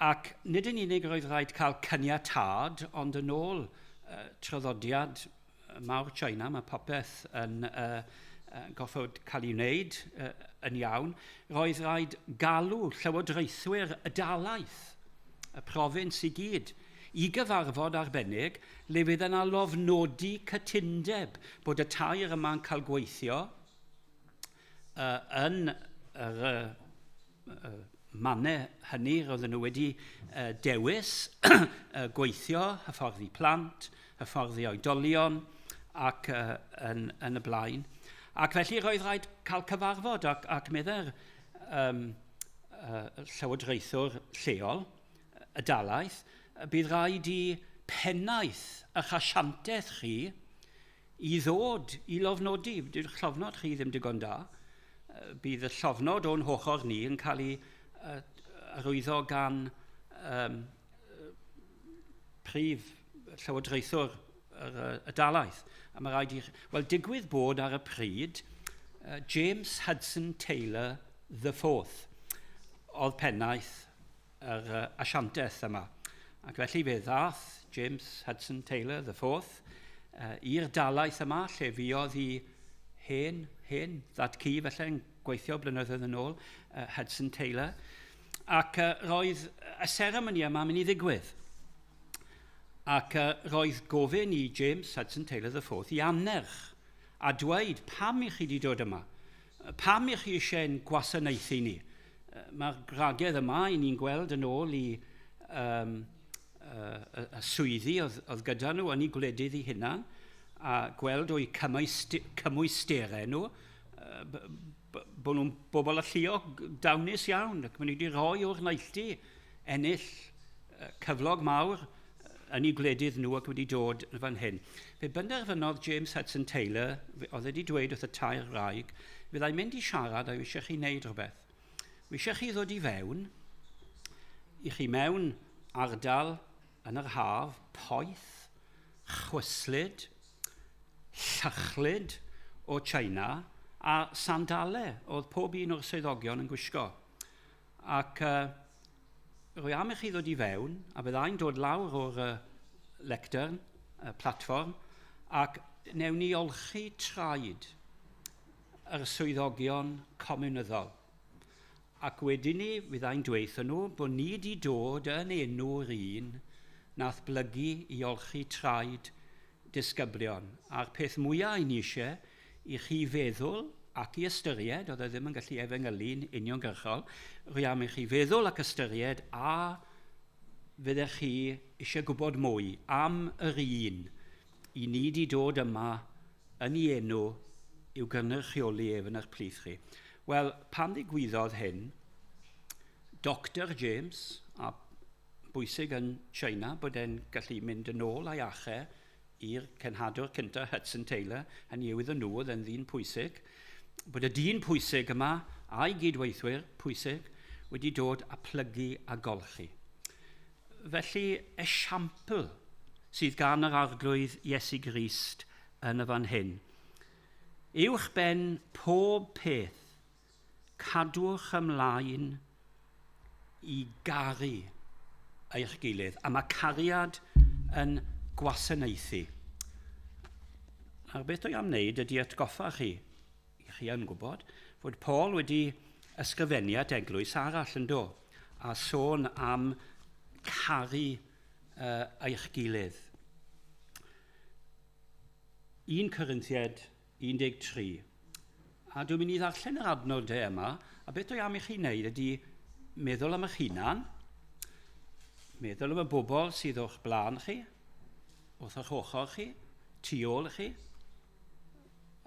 S2: Ac nid yn unig roedd rhaid cael caniatâd, ond yn ôl traddodiad mawr China, mae popeth yn gorfod cael ei wneud yn iawn, roedd rhaid galw llywodraethwyr y dalaith, y profins i gyd, i gyfarfod arbennig le fydd yna lofnodi cytundeb bod y tair yma'n cael gweithio yn yr mannau hynny roedden nhw wedi dewis gweithio, hyfforddi plant, hyfforddi oedolion ac yn y blaen. Ac felly roedd rhaid cael cyfarfod ac meddai'r llywodraethwr lleol, y dalaith, bydd rhaid i pennaeth eich asiantaeth chi i ddod i lofnodi. Dyw'r llofnod chi ddim digon da. Bydd y llofnod o'n hochr ni yn cael ei arwyddo gan prif llywodraethwr y dalaith. A mae rhaid i... Wel, digwydd bod ar y pryd, James Hudson Taylor the Fourth oedd pennaeth yr asiantaeth yma. Ac felly fe ddath James Hudson Taylor the Fourth i'r dalaith yma lle fuodd i hen, hen ddad-cu felly yn gweithio blynyddoedd yn ôl, Hudson Taylor. Ac roedd y seremoni yma mynd i ddigwydd. Ac roedd gofyn i James Hudson Taylor the Fourth i annerch a dweud pam i chi wedi dod yma. Pam i chi eisiau'n gwasanaethu ni? Mae'r gwragedd yma i ni'n gweld yn ôl i y swyddi oedd gyda nhw yn eu gwledydd eu hunan, a gweld o'u cymwysterau nhw, bod nhw'n bobl alluog dawnus iawn, ac maen nhw wedi rhoi o'r neilltu ennill cyflog mawr yn eu gwledydd nhw ac wedi dod yn fan hyn. Fe benderfynodd James Hudson Taylor, oedd wedi dweud wrth y tair wraig, fyddai'n mynd i siarad a eisiau chi wneud rhywbeth. Wi eisiau chi ddod i fewn, i chi mewn ardal yn yr haf, poeth, chwyslyd, llychlyd o China, a sandale oedd pob un o'r swyddogion yn gwisgo. Ac rwy am i chi ddod i fewn, a byddai'n dod lawr o'r lectern, y platfform, ac newn ni olchi traed yr swyddogion comiwnyddol. Ac wedyn ni, fyddai'n dweud nhw bod ni wedi dod yn enw'r un nath blygu i olchi traed disgyblion. A'r peth mwyaf i ni eisiau i chi feddwl ac i ystyried, oedd e ddim yn gallu efengylu'n uniongyrchol, rwy am i chi feddwl ac ystyried a fyddech chi eisiau gwybod mwy am yr un i ni wedi dod yma yn ei enw i'w gynrychioli ef yn eich plith chi. Wel, pan ddigwyddodd hyn, Dr James, a bwysig yn China bod e'n gallu mynd yn ôl a'i achau i'r cenhadwr cyntaf Hudson Taylor, hynny yw iddyn nhw oedd e'n ddyn pwysig, bod y dyn pwysig yma a'i gydweithwyr pwysig wedi dod a plygu a golchi. Felly, esiampl sydd gan yr Arglwydd Iesu Grist yn y fan hyn. Uwch ben pob peth, cadwch ymlaen i garu eich gilydd. A mae cariad yn gwasanaethu. A'r beth dwi am wneud ydy atgoffa chi, i chi yn gwybod, fod Paul wedi ysgrifennu at eglwys arall yn do, a sôn am caru eich gilydd. 1 Corinthiad 13. A dwi'n mynd i ddarllen yr adnodau yma, a beth dwi am i chi wneud ydy meddwl am eich hunan, meddwl am y bobl sydd o'ch blaen chi, wrth eich ochr chi, tu ôl i chi,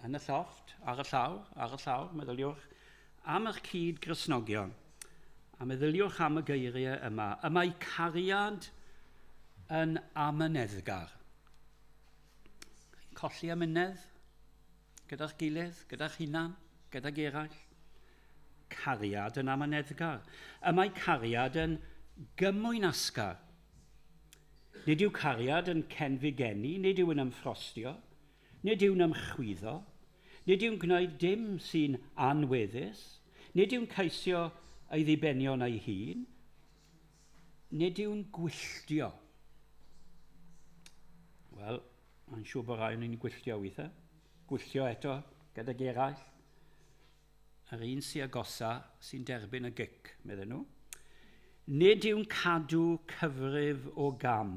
S2: yn y llofft, ar y llawr, ar y llawr, meddyliwch am eich cyd Gristnogion, a meddyliwch am y geiriau yma. Y mae cariad yn amyneddgar. Chi'n colli amynedd gyda'ch gilydd, gyda'ch hunan, gydag eraill. Cariad yn amyneddgar. Y mae cariad yn gymwynasgar. Nid yw cariad yn cenfigenu, nid yw'n ymffrostio, nid yw'n ymchwyddo, nid yw'n gwneud dim sy'n anweddus, nid yw'n ceisio ei ddibenion ei hun, Nid yw'n gwylltio. Wel, mae'n siŵr bod rhai o'n ni'n gwylltio weithiau. Gwylltio eto gydag eraill. Yr un sy'n agosa sy'n derbyn y gic, medden nhw. Nid yw'n cadw cyfrif o gam.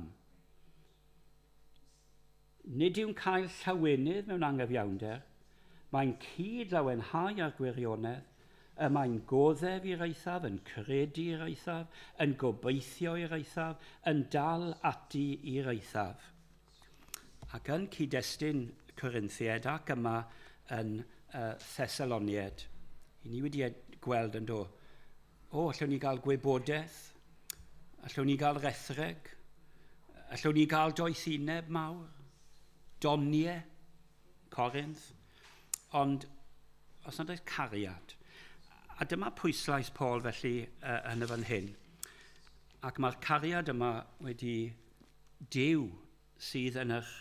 S2: Nid yw'n cael llawenydd mewn angyfiawnder, mae'n cyd-lawenhau â'r gwirionedd, y mae'n goddef i'r eithaf, yn credu i'r eithaf, yn gobeithio i'r eithaf, yn dal ati i'r eithaf. Ac yn cyd-destun Corinthiaid ac yma yn Thessaloniaid, i ni wedi gweld yn do, O, allwn ni gael gwybodaeth? Allwn ni gael rethreg? Allwn ni gael doethineb mawr? Doniau? Corinth? Ond os nad oes cariad, a dyma pwyslais Paul felly yn y fan hyn, ac mae'r cariad yma wedi Duw sydd yn eich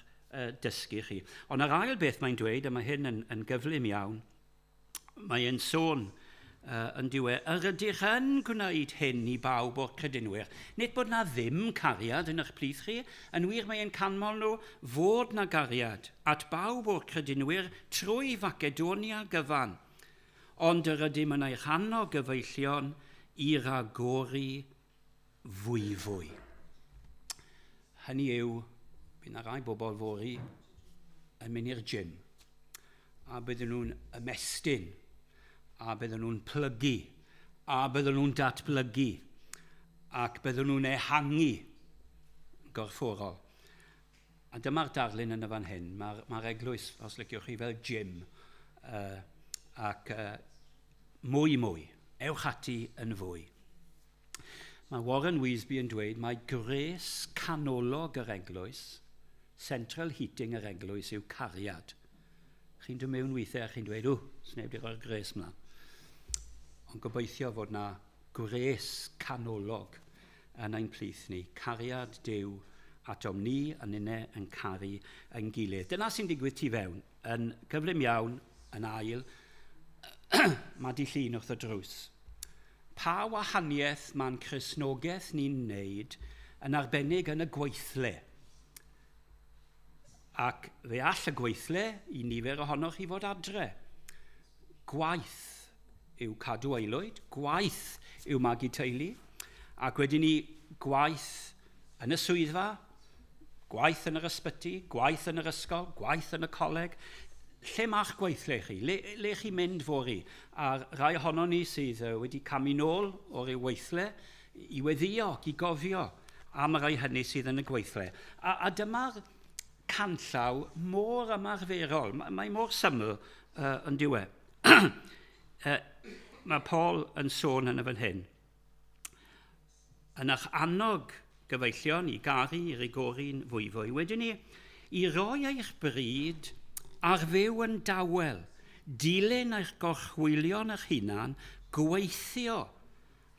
S2: dysgu chi. Ond yr ail beth mae'n dweud, a mae hyn yn, yn gyflym iawn, Mae e'n sôn uh, yn diwe, yr ydych yn gwneud hyn i bawb o'r credinwyr. Nid bod na ddim cariad yn eich plith chi, yn wir mae e'n canmol nhw fod na gariad at bawb o'r credinwyr trwy Facedonia gyfan. Ond yr ydym yn eich annog gyfeillion i ragori fwyfwy. Hynny yw, bydd na rai bobl fory yn mynd i'r gym a bydden nhw'n ymestyn a bydden nhw'n plygu a bydden nhw'n datblygu ac bydden nhw'n ehangu gorfforol. A dyma'r darlun yn y fan hyn. Mae'r mae eglwys, os liciwch chi, fel gym. Ac mwy mwy. Ewch ati yn fwy. Mae Warren Wiersbe yn dweud mae gwres canolog yr eglwys, central heating yr eglwys yw cariad. Chi'n dod mewn weithiau a chi'n dweud, o, sneb wedi rhoi'r gwres mlaen. Ond gobeithio fod na gwres canolog yn ein plith ni, cariad Duw atom ni a ninne yn caru ein gilydd. Dyna sy'n digwydd tu fewn, yn gyflym iawn, yn ail, mae di llun wrth y drws. Pa wahaniaeth mae'n Cristnogaeth ni'n wneud yn arbennig yn y gweithle? Ac fe all y gweithle i nifer ohonoch chi fod adre. Gwaith yw cadw aelwyd, gwaith yw magu teulu, ac wedyn ni gwaith yn y swyddfa, gwaith yn yr ysbyty, gwaith yn yr ysgol, gwaith yn y coleg. Lle mae'ch gweithle chi? Le, le chi'n mynd fory? A rai ohono ni sydd wedi camu nôl o ryw weithle i weddio ac i gofio am y rhai hynny sydd yn y gweithle. A, a dyma'r canllaw mor ymarferol. Mae mor syml. yn diwe. Mae Paul yn sôn yn y fan hyn. Yn eich annog gyfeillion i garu i rigori'n fwyfwy. Wedyn ni, i roi eich bryd ar fyw yn dawel, dilyn eich gorchwylion eich hunan, gweithio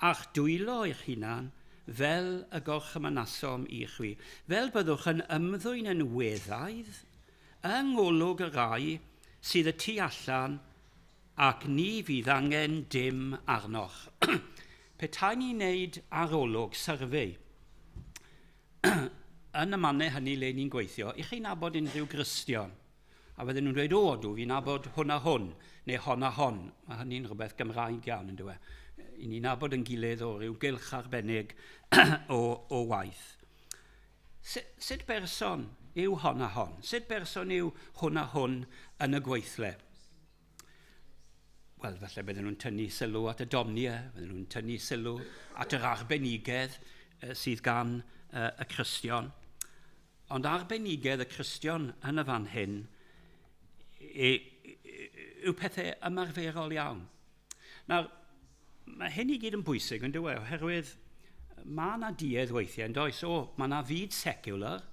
S2: a'ch dwylo eich hunan fel y gorchymynasom i chwi, fel byddwch yn ymddwyn yn weddaidd yng ngolwg y rhai sydd y tu allan ac ni fydd angen dim arnoch. Petai ni'n neud arolwg, survey, yn y mannau hynny le ni'n gweithio, i chi'n nabod unrhyw Gristion? A fydden nhw'n dweud, o, dw fi'n nabod hwn a hwn, neu hon a hon. Mae hynny'n rhywbeth Gymraeg iawn, yn dweud. I ni'n nabod yn gilydd o ryw gylch arbennig o, o waith. Sut, sut berson yw hon a hon? Sut berson yw hwn a hwn yn y gweithle? Wel, falle bydden nhw'n tynnu sylw at y doniau, bydden nhw'n tynnu sylw at yr arbenigedd sydd gan y Cristion. Ond arbenigedd y Cristion yn y fan hyn yw pethau ymarferol iawn. Nawr, mae hyn i gyd yn bwysig, yn dywe, oherwydd mae yna duedd weithiau, yn does? O, mae yna fyd secular,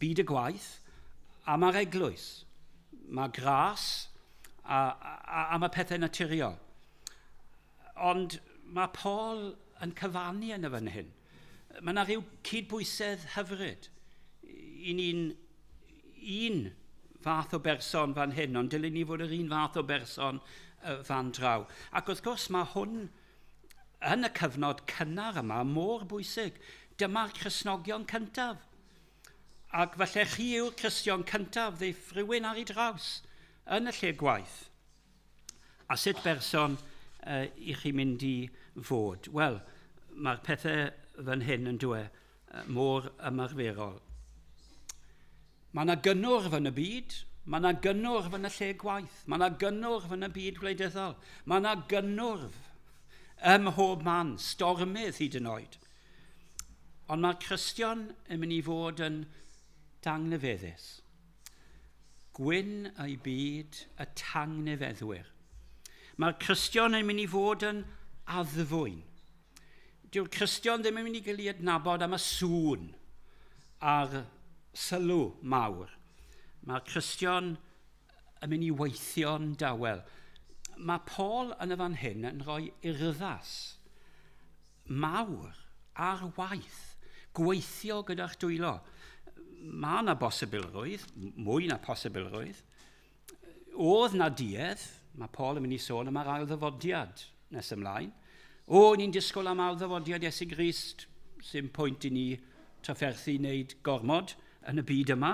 S2: byd y gwaith, a mae'r eglwys. Mae gras a, a, a mae pethau naturiol. Ond mae Paul yn cyfannu yn y fan hyn. Mae yna rhyw cydbwysedd hyfryd. I ni'n un fath o berson fan hyn, ond dylen ni fod yr un fath o berson fan draw. Ac wrth gwrs mae hwn yn y cyfnod cynnar yma mor bwysig. Dyma'r Cristnogion cyntaf. Ac falle chi yw'r Cristion cyntaf ddeith rhywun ar ei draws yn y lle gwaith. A sut berson uh, i chi mynd i fod? Wel, mae'r pethau fan hyn yn dwe mor ymarferol. Mae yna gynnwrf yn y byd, mae yna gynnwrf yn y lle gwaith, mae yna gynnwrf yn y byd gwleidyddol, mae yna gynnwrf ym mhob man, stormydd hyd yn oed. Ond mae'r Cristion yn mynd i fod yn dangnefeddus. Gwyn ei byd y tangnefeddwyr. Mae'r Cristion yn mynd i fod yn addfwyn. Dyw'r Cristion ddim yn mynd i gael ei adnabod am y sŵn a'r sylw mawr. Mae'r Cristion yn mynd i weithio'n dawel. Mae Paul yn y fan hyn yn rhoi urddas mawr ar waith, gweithio gyda'ch dwylo. Mae yna bosibilrwydd, mwy na posibilrwydd. Oedd na duedd, mae Paul yn mynd i sôn am yr ail ddyfodiad nes ymlaen. O, ni'n disgwyl am ail ddyfodiad Iesu Grist, sy'n pwynt i ni trafferthu wneud gormod yn y byd yma.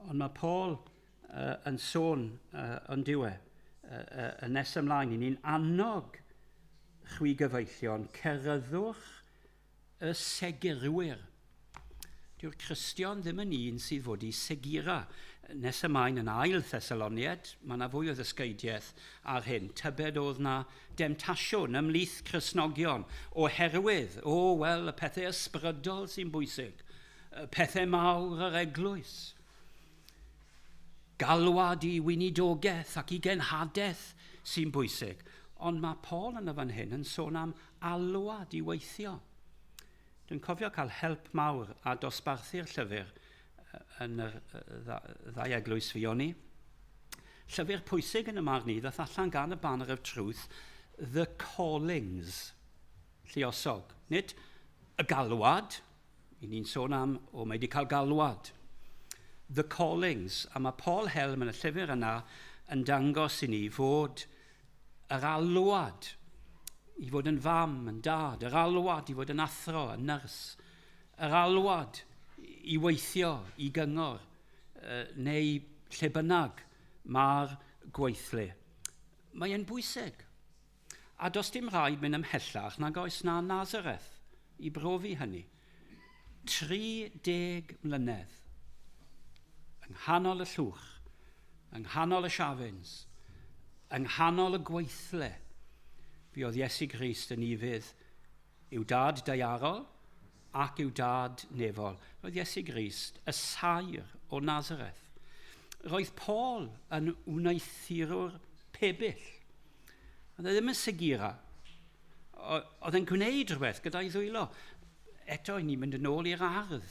S2: Ond mae Paul uh, yn sôn uh, yn diwe, uh, uh, yn nes ymlaen, i ni'n annog chwi gyfeillion, ceryddwch y segurwyr. Dyw'r Cristion ddim yn un sydd fod i segura. Nes ymlaen yn ail Thessaloniad, mae yna fwy o ddysgeidiaeth ar hyn. Tybed oedd na demtasiwn ymhlith Cristnogion oherwydd, o, oh, wel, y pethau ysbrydol sy'n bwysig, y pethau mawr yr eglwys. Galwad i weinidogaeth ac i genhadaeth sy'n bwysig. Ond mae Paul yn y fan hyn yn sôn am alwad i weithio. Dwi'n cofio cael help mawr a dosbarthu'r llyfr yn yr ddau eglwys fuon ni. Llyfr pwysig yn y marn i ddath allan gan y Banner of Truth, The Callings, lluosog. Nid y galwad, i ni'n sôn am, o mae wedi cael galwad. The Callings, a mae Paul Helm yn y llyfr yna yn dangos i ni fod yr alwad i fod yn fam, yn dad, yr alwad i fod yn athro, yn nyrs, yr alwad i weithio, i gyngor, neu lle bynnag mae'r gweithlu. Mae e'n bwysig. A does dim rhaid mynd ymhellach nag oes na Nazareth i brofi hynny. 30 mlynedd yng nghanol y llwch, yng nghanol y siafins, yng nghanol y gweithle, fuodd Iesu Grist yn ufudd i'w dad daearol ac i'w dad nefol. Roedd Iesu Grist y saer o Nazareth. Roedd Paul yn wneuthurwr pebyll. Oedd e ddim yn segira. Oedd e'n gwneud rhywbeth gyda'i ddwylo. Eto, ni'n mynd yn ôl i'r ardd.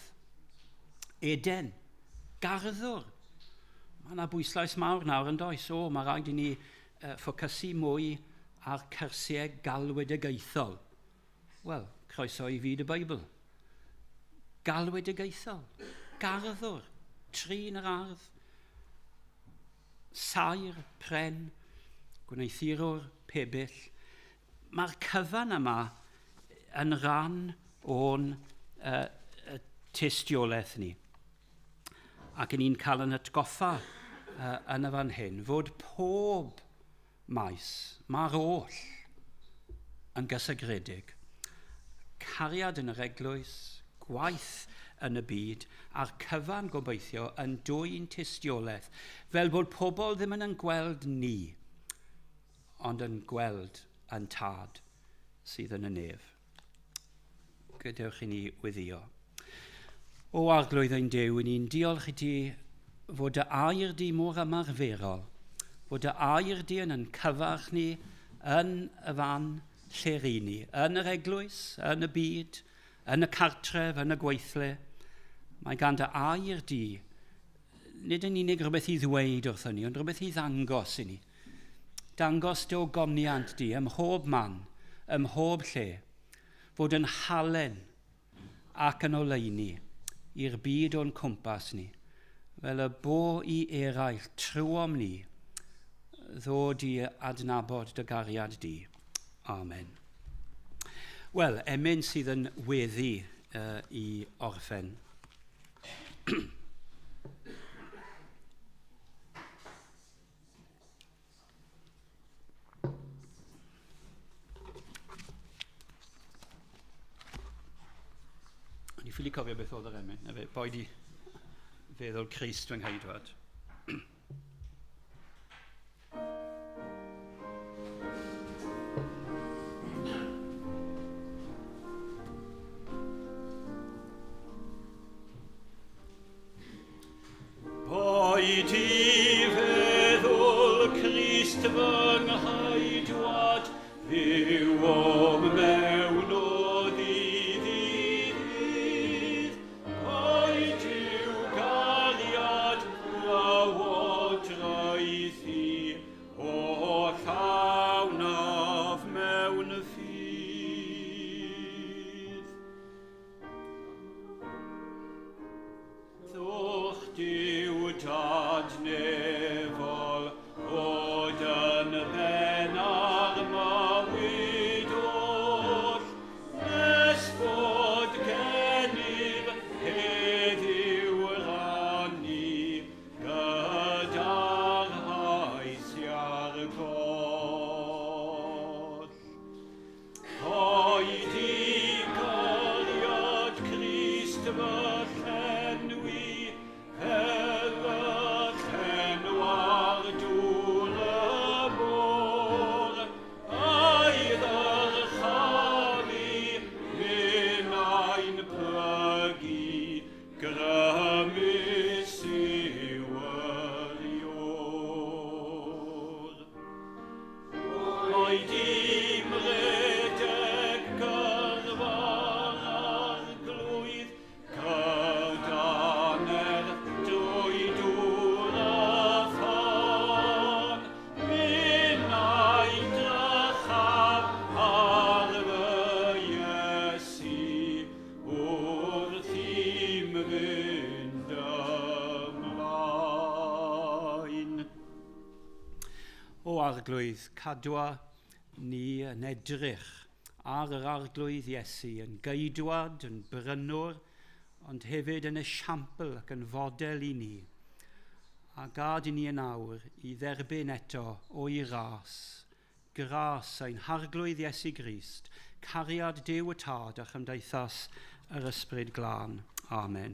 S2: Eden, garddwr. Mae yna bwyslais mawr nawr yn does. O, mae rhaid i ni ffocysu mwy ar cyrsiau galwedigaethol. Wel, croeso i fyd y Beibl. Galwedigaethol, garddwr, trin yr ardd, saer, pren, gwneuthurwr, pebyll. Mae'r cyfan yma yn rhan o'n tystiolaeth ni. Ac yn ni'n cael yn atgoffa yn y fan hyn fod pob maes, mae'r oll yn gysegredig. Cariad yn yr eglwys, gwaith yn y byd, a'r cyfan gobeithio yn dwyn tystiolaeth, fel bod pobl ddim yn gweld ni, ond yn gweld yn tad sydd yn y nef. Gadewch i ni weddïo. O Arglwydd ein Duw, i ni'n diolch i ti fod dy air di mor ymarferol, fod dy air di yn cyfarch ni yn y fan lle ry' ni, yn yr eglwys, yn y byd, yn y cartref, yn y gweithle. Mae gan dy air di, nid yn unig rhywbeth i ddweud wrthon ni, ond rhywbeth i ddangos i ni. Dangos dy ogoniant di ym mhob man, ym mhob lle, fod yn halen ac yn oleuni i'r byd o'n cwmpas ni, fel y bo i eraill trwom ni ddod i adnabod dy gariad di. Amen. Wel, emyn sydd yn weddi i orffen. O'n i ffili cofio beth oedd yr emyn, na fe, boed i feddwl Crist fy ngheidwad. Boed i feddwl Crist fy ngheidwad, fyw o'm mewn o ddydd i ddydd. Boed i'w gariad lywodraethu, o llawnaf mewn ffydd. Ddwch Duw Dad nefol, fod yn ben ar mywyd oll, nes bod gennyf heddiw rannu gyda'r rhai sy ar goll. Boed i gariad Crist fy llenwi, fel y llenwa'r dŵr y môr, a'i ddyrchafu minnau'n plygu, grymus yw yr Iôr. Boed i'm redeg gyrfa'r Arglwydd, gyda nerth drwy dŵr a thân, minnau drychaf ar fy Iesu, wrth i'm fynd ymlaen. O Arglwydd, cadwa ni yn edrych ar yr Arglwydd Iesu, yn geidwad, yn brynwr, ond hefyd yn esiampl ac yn fodel i ni. A gad i ni yn awr i dderbyn eto o'i ras, gras ein Harglwydd Iesu Grist, cariad Duw y Tad a chymdeithas yr Ysbryd Glân. Amen.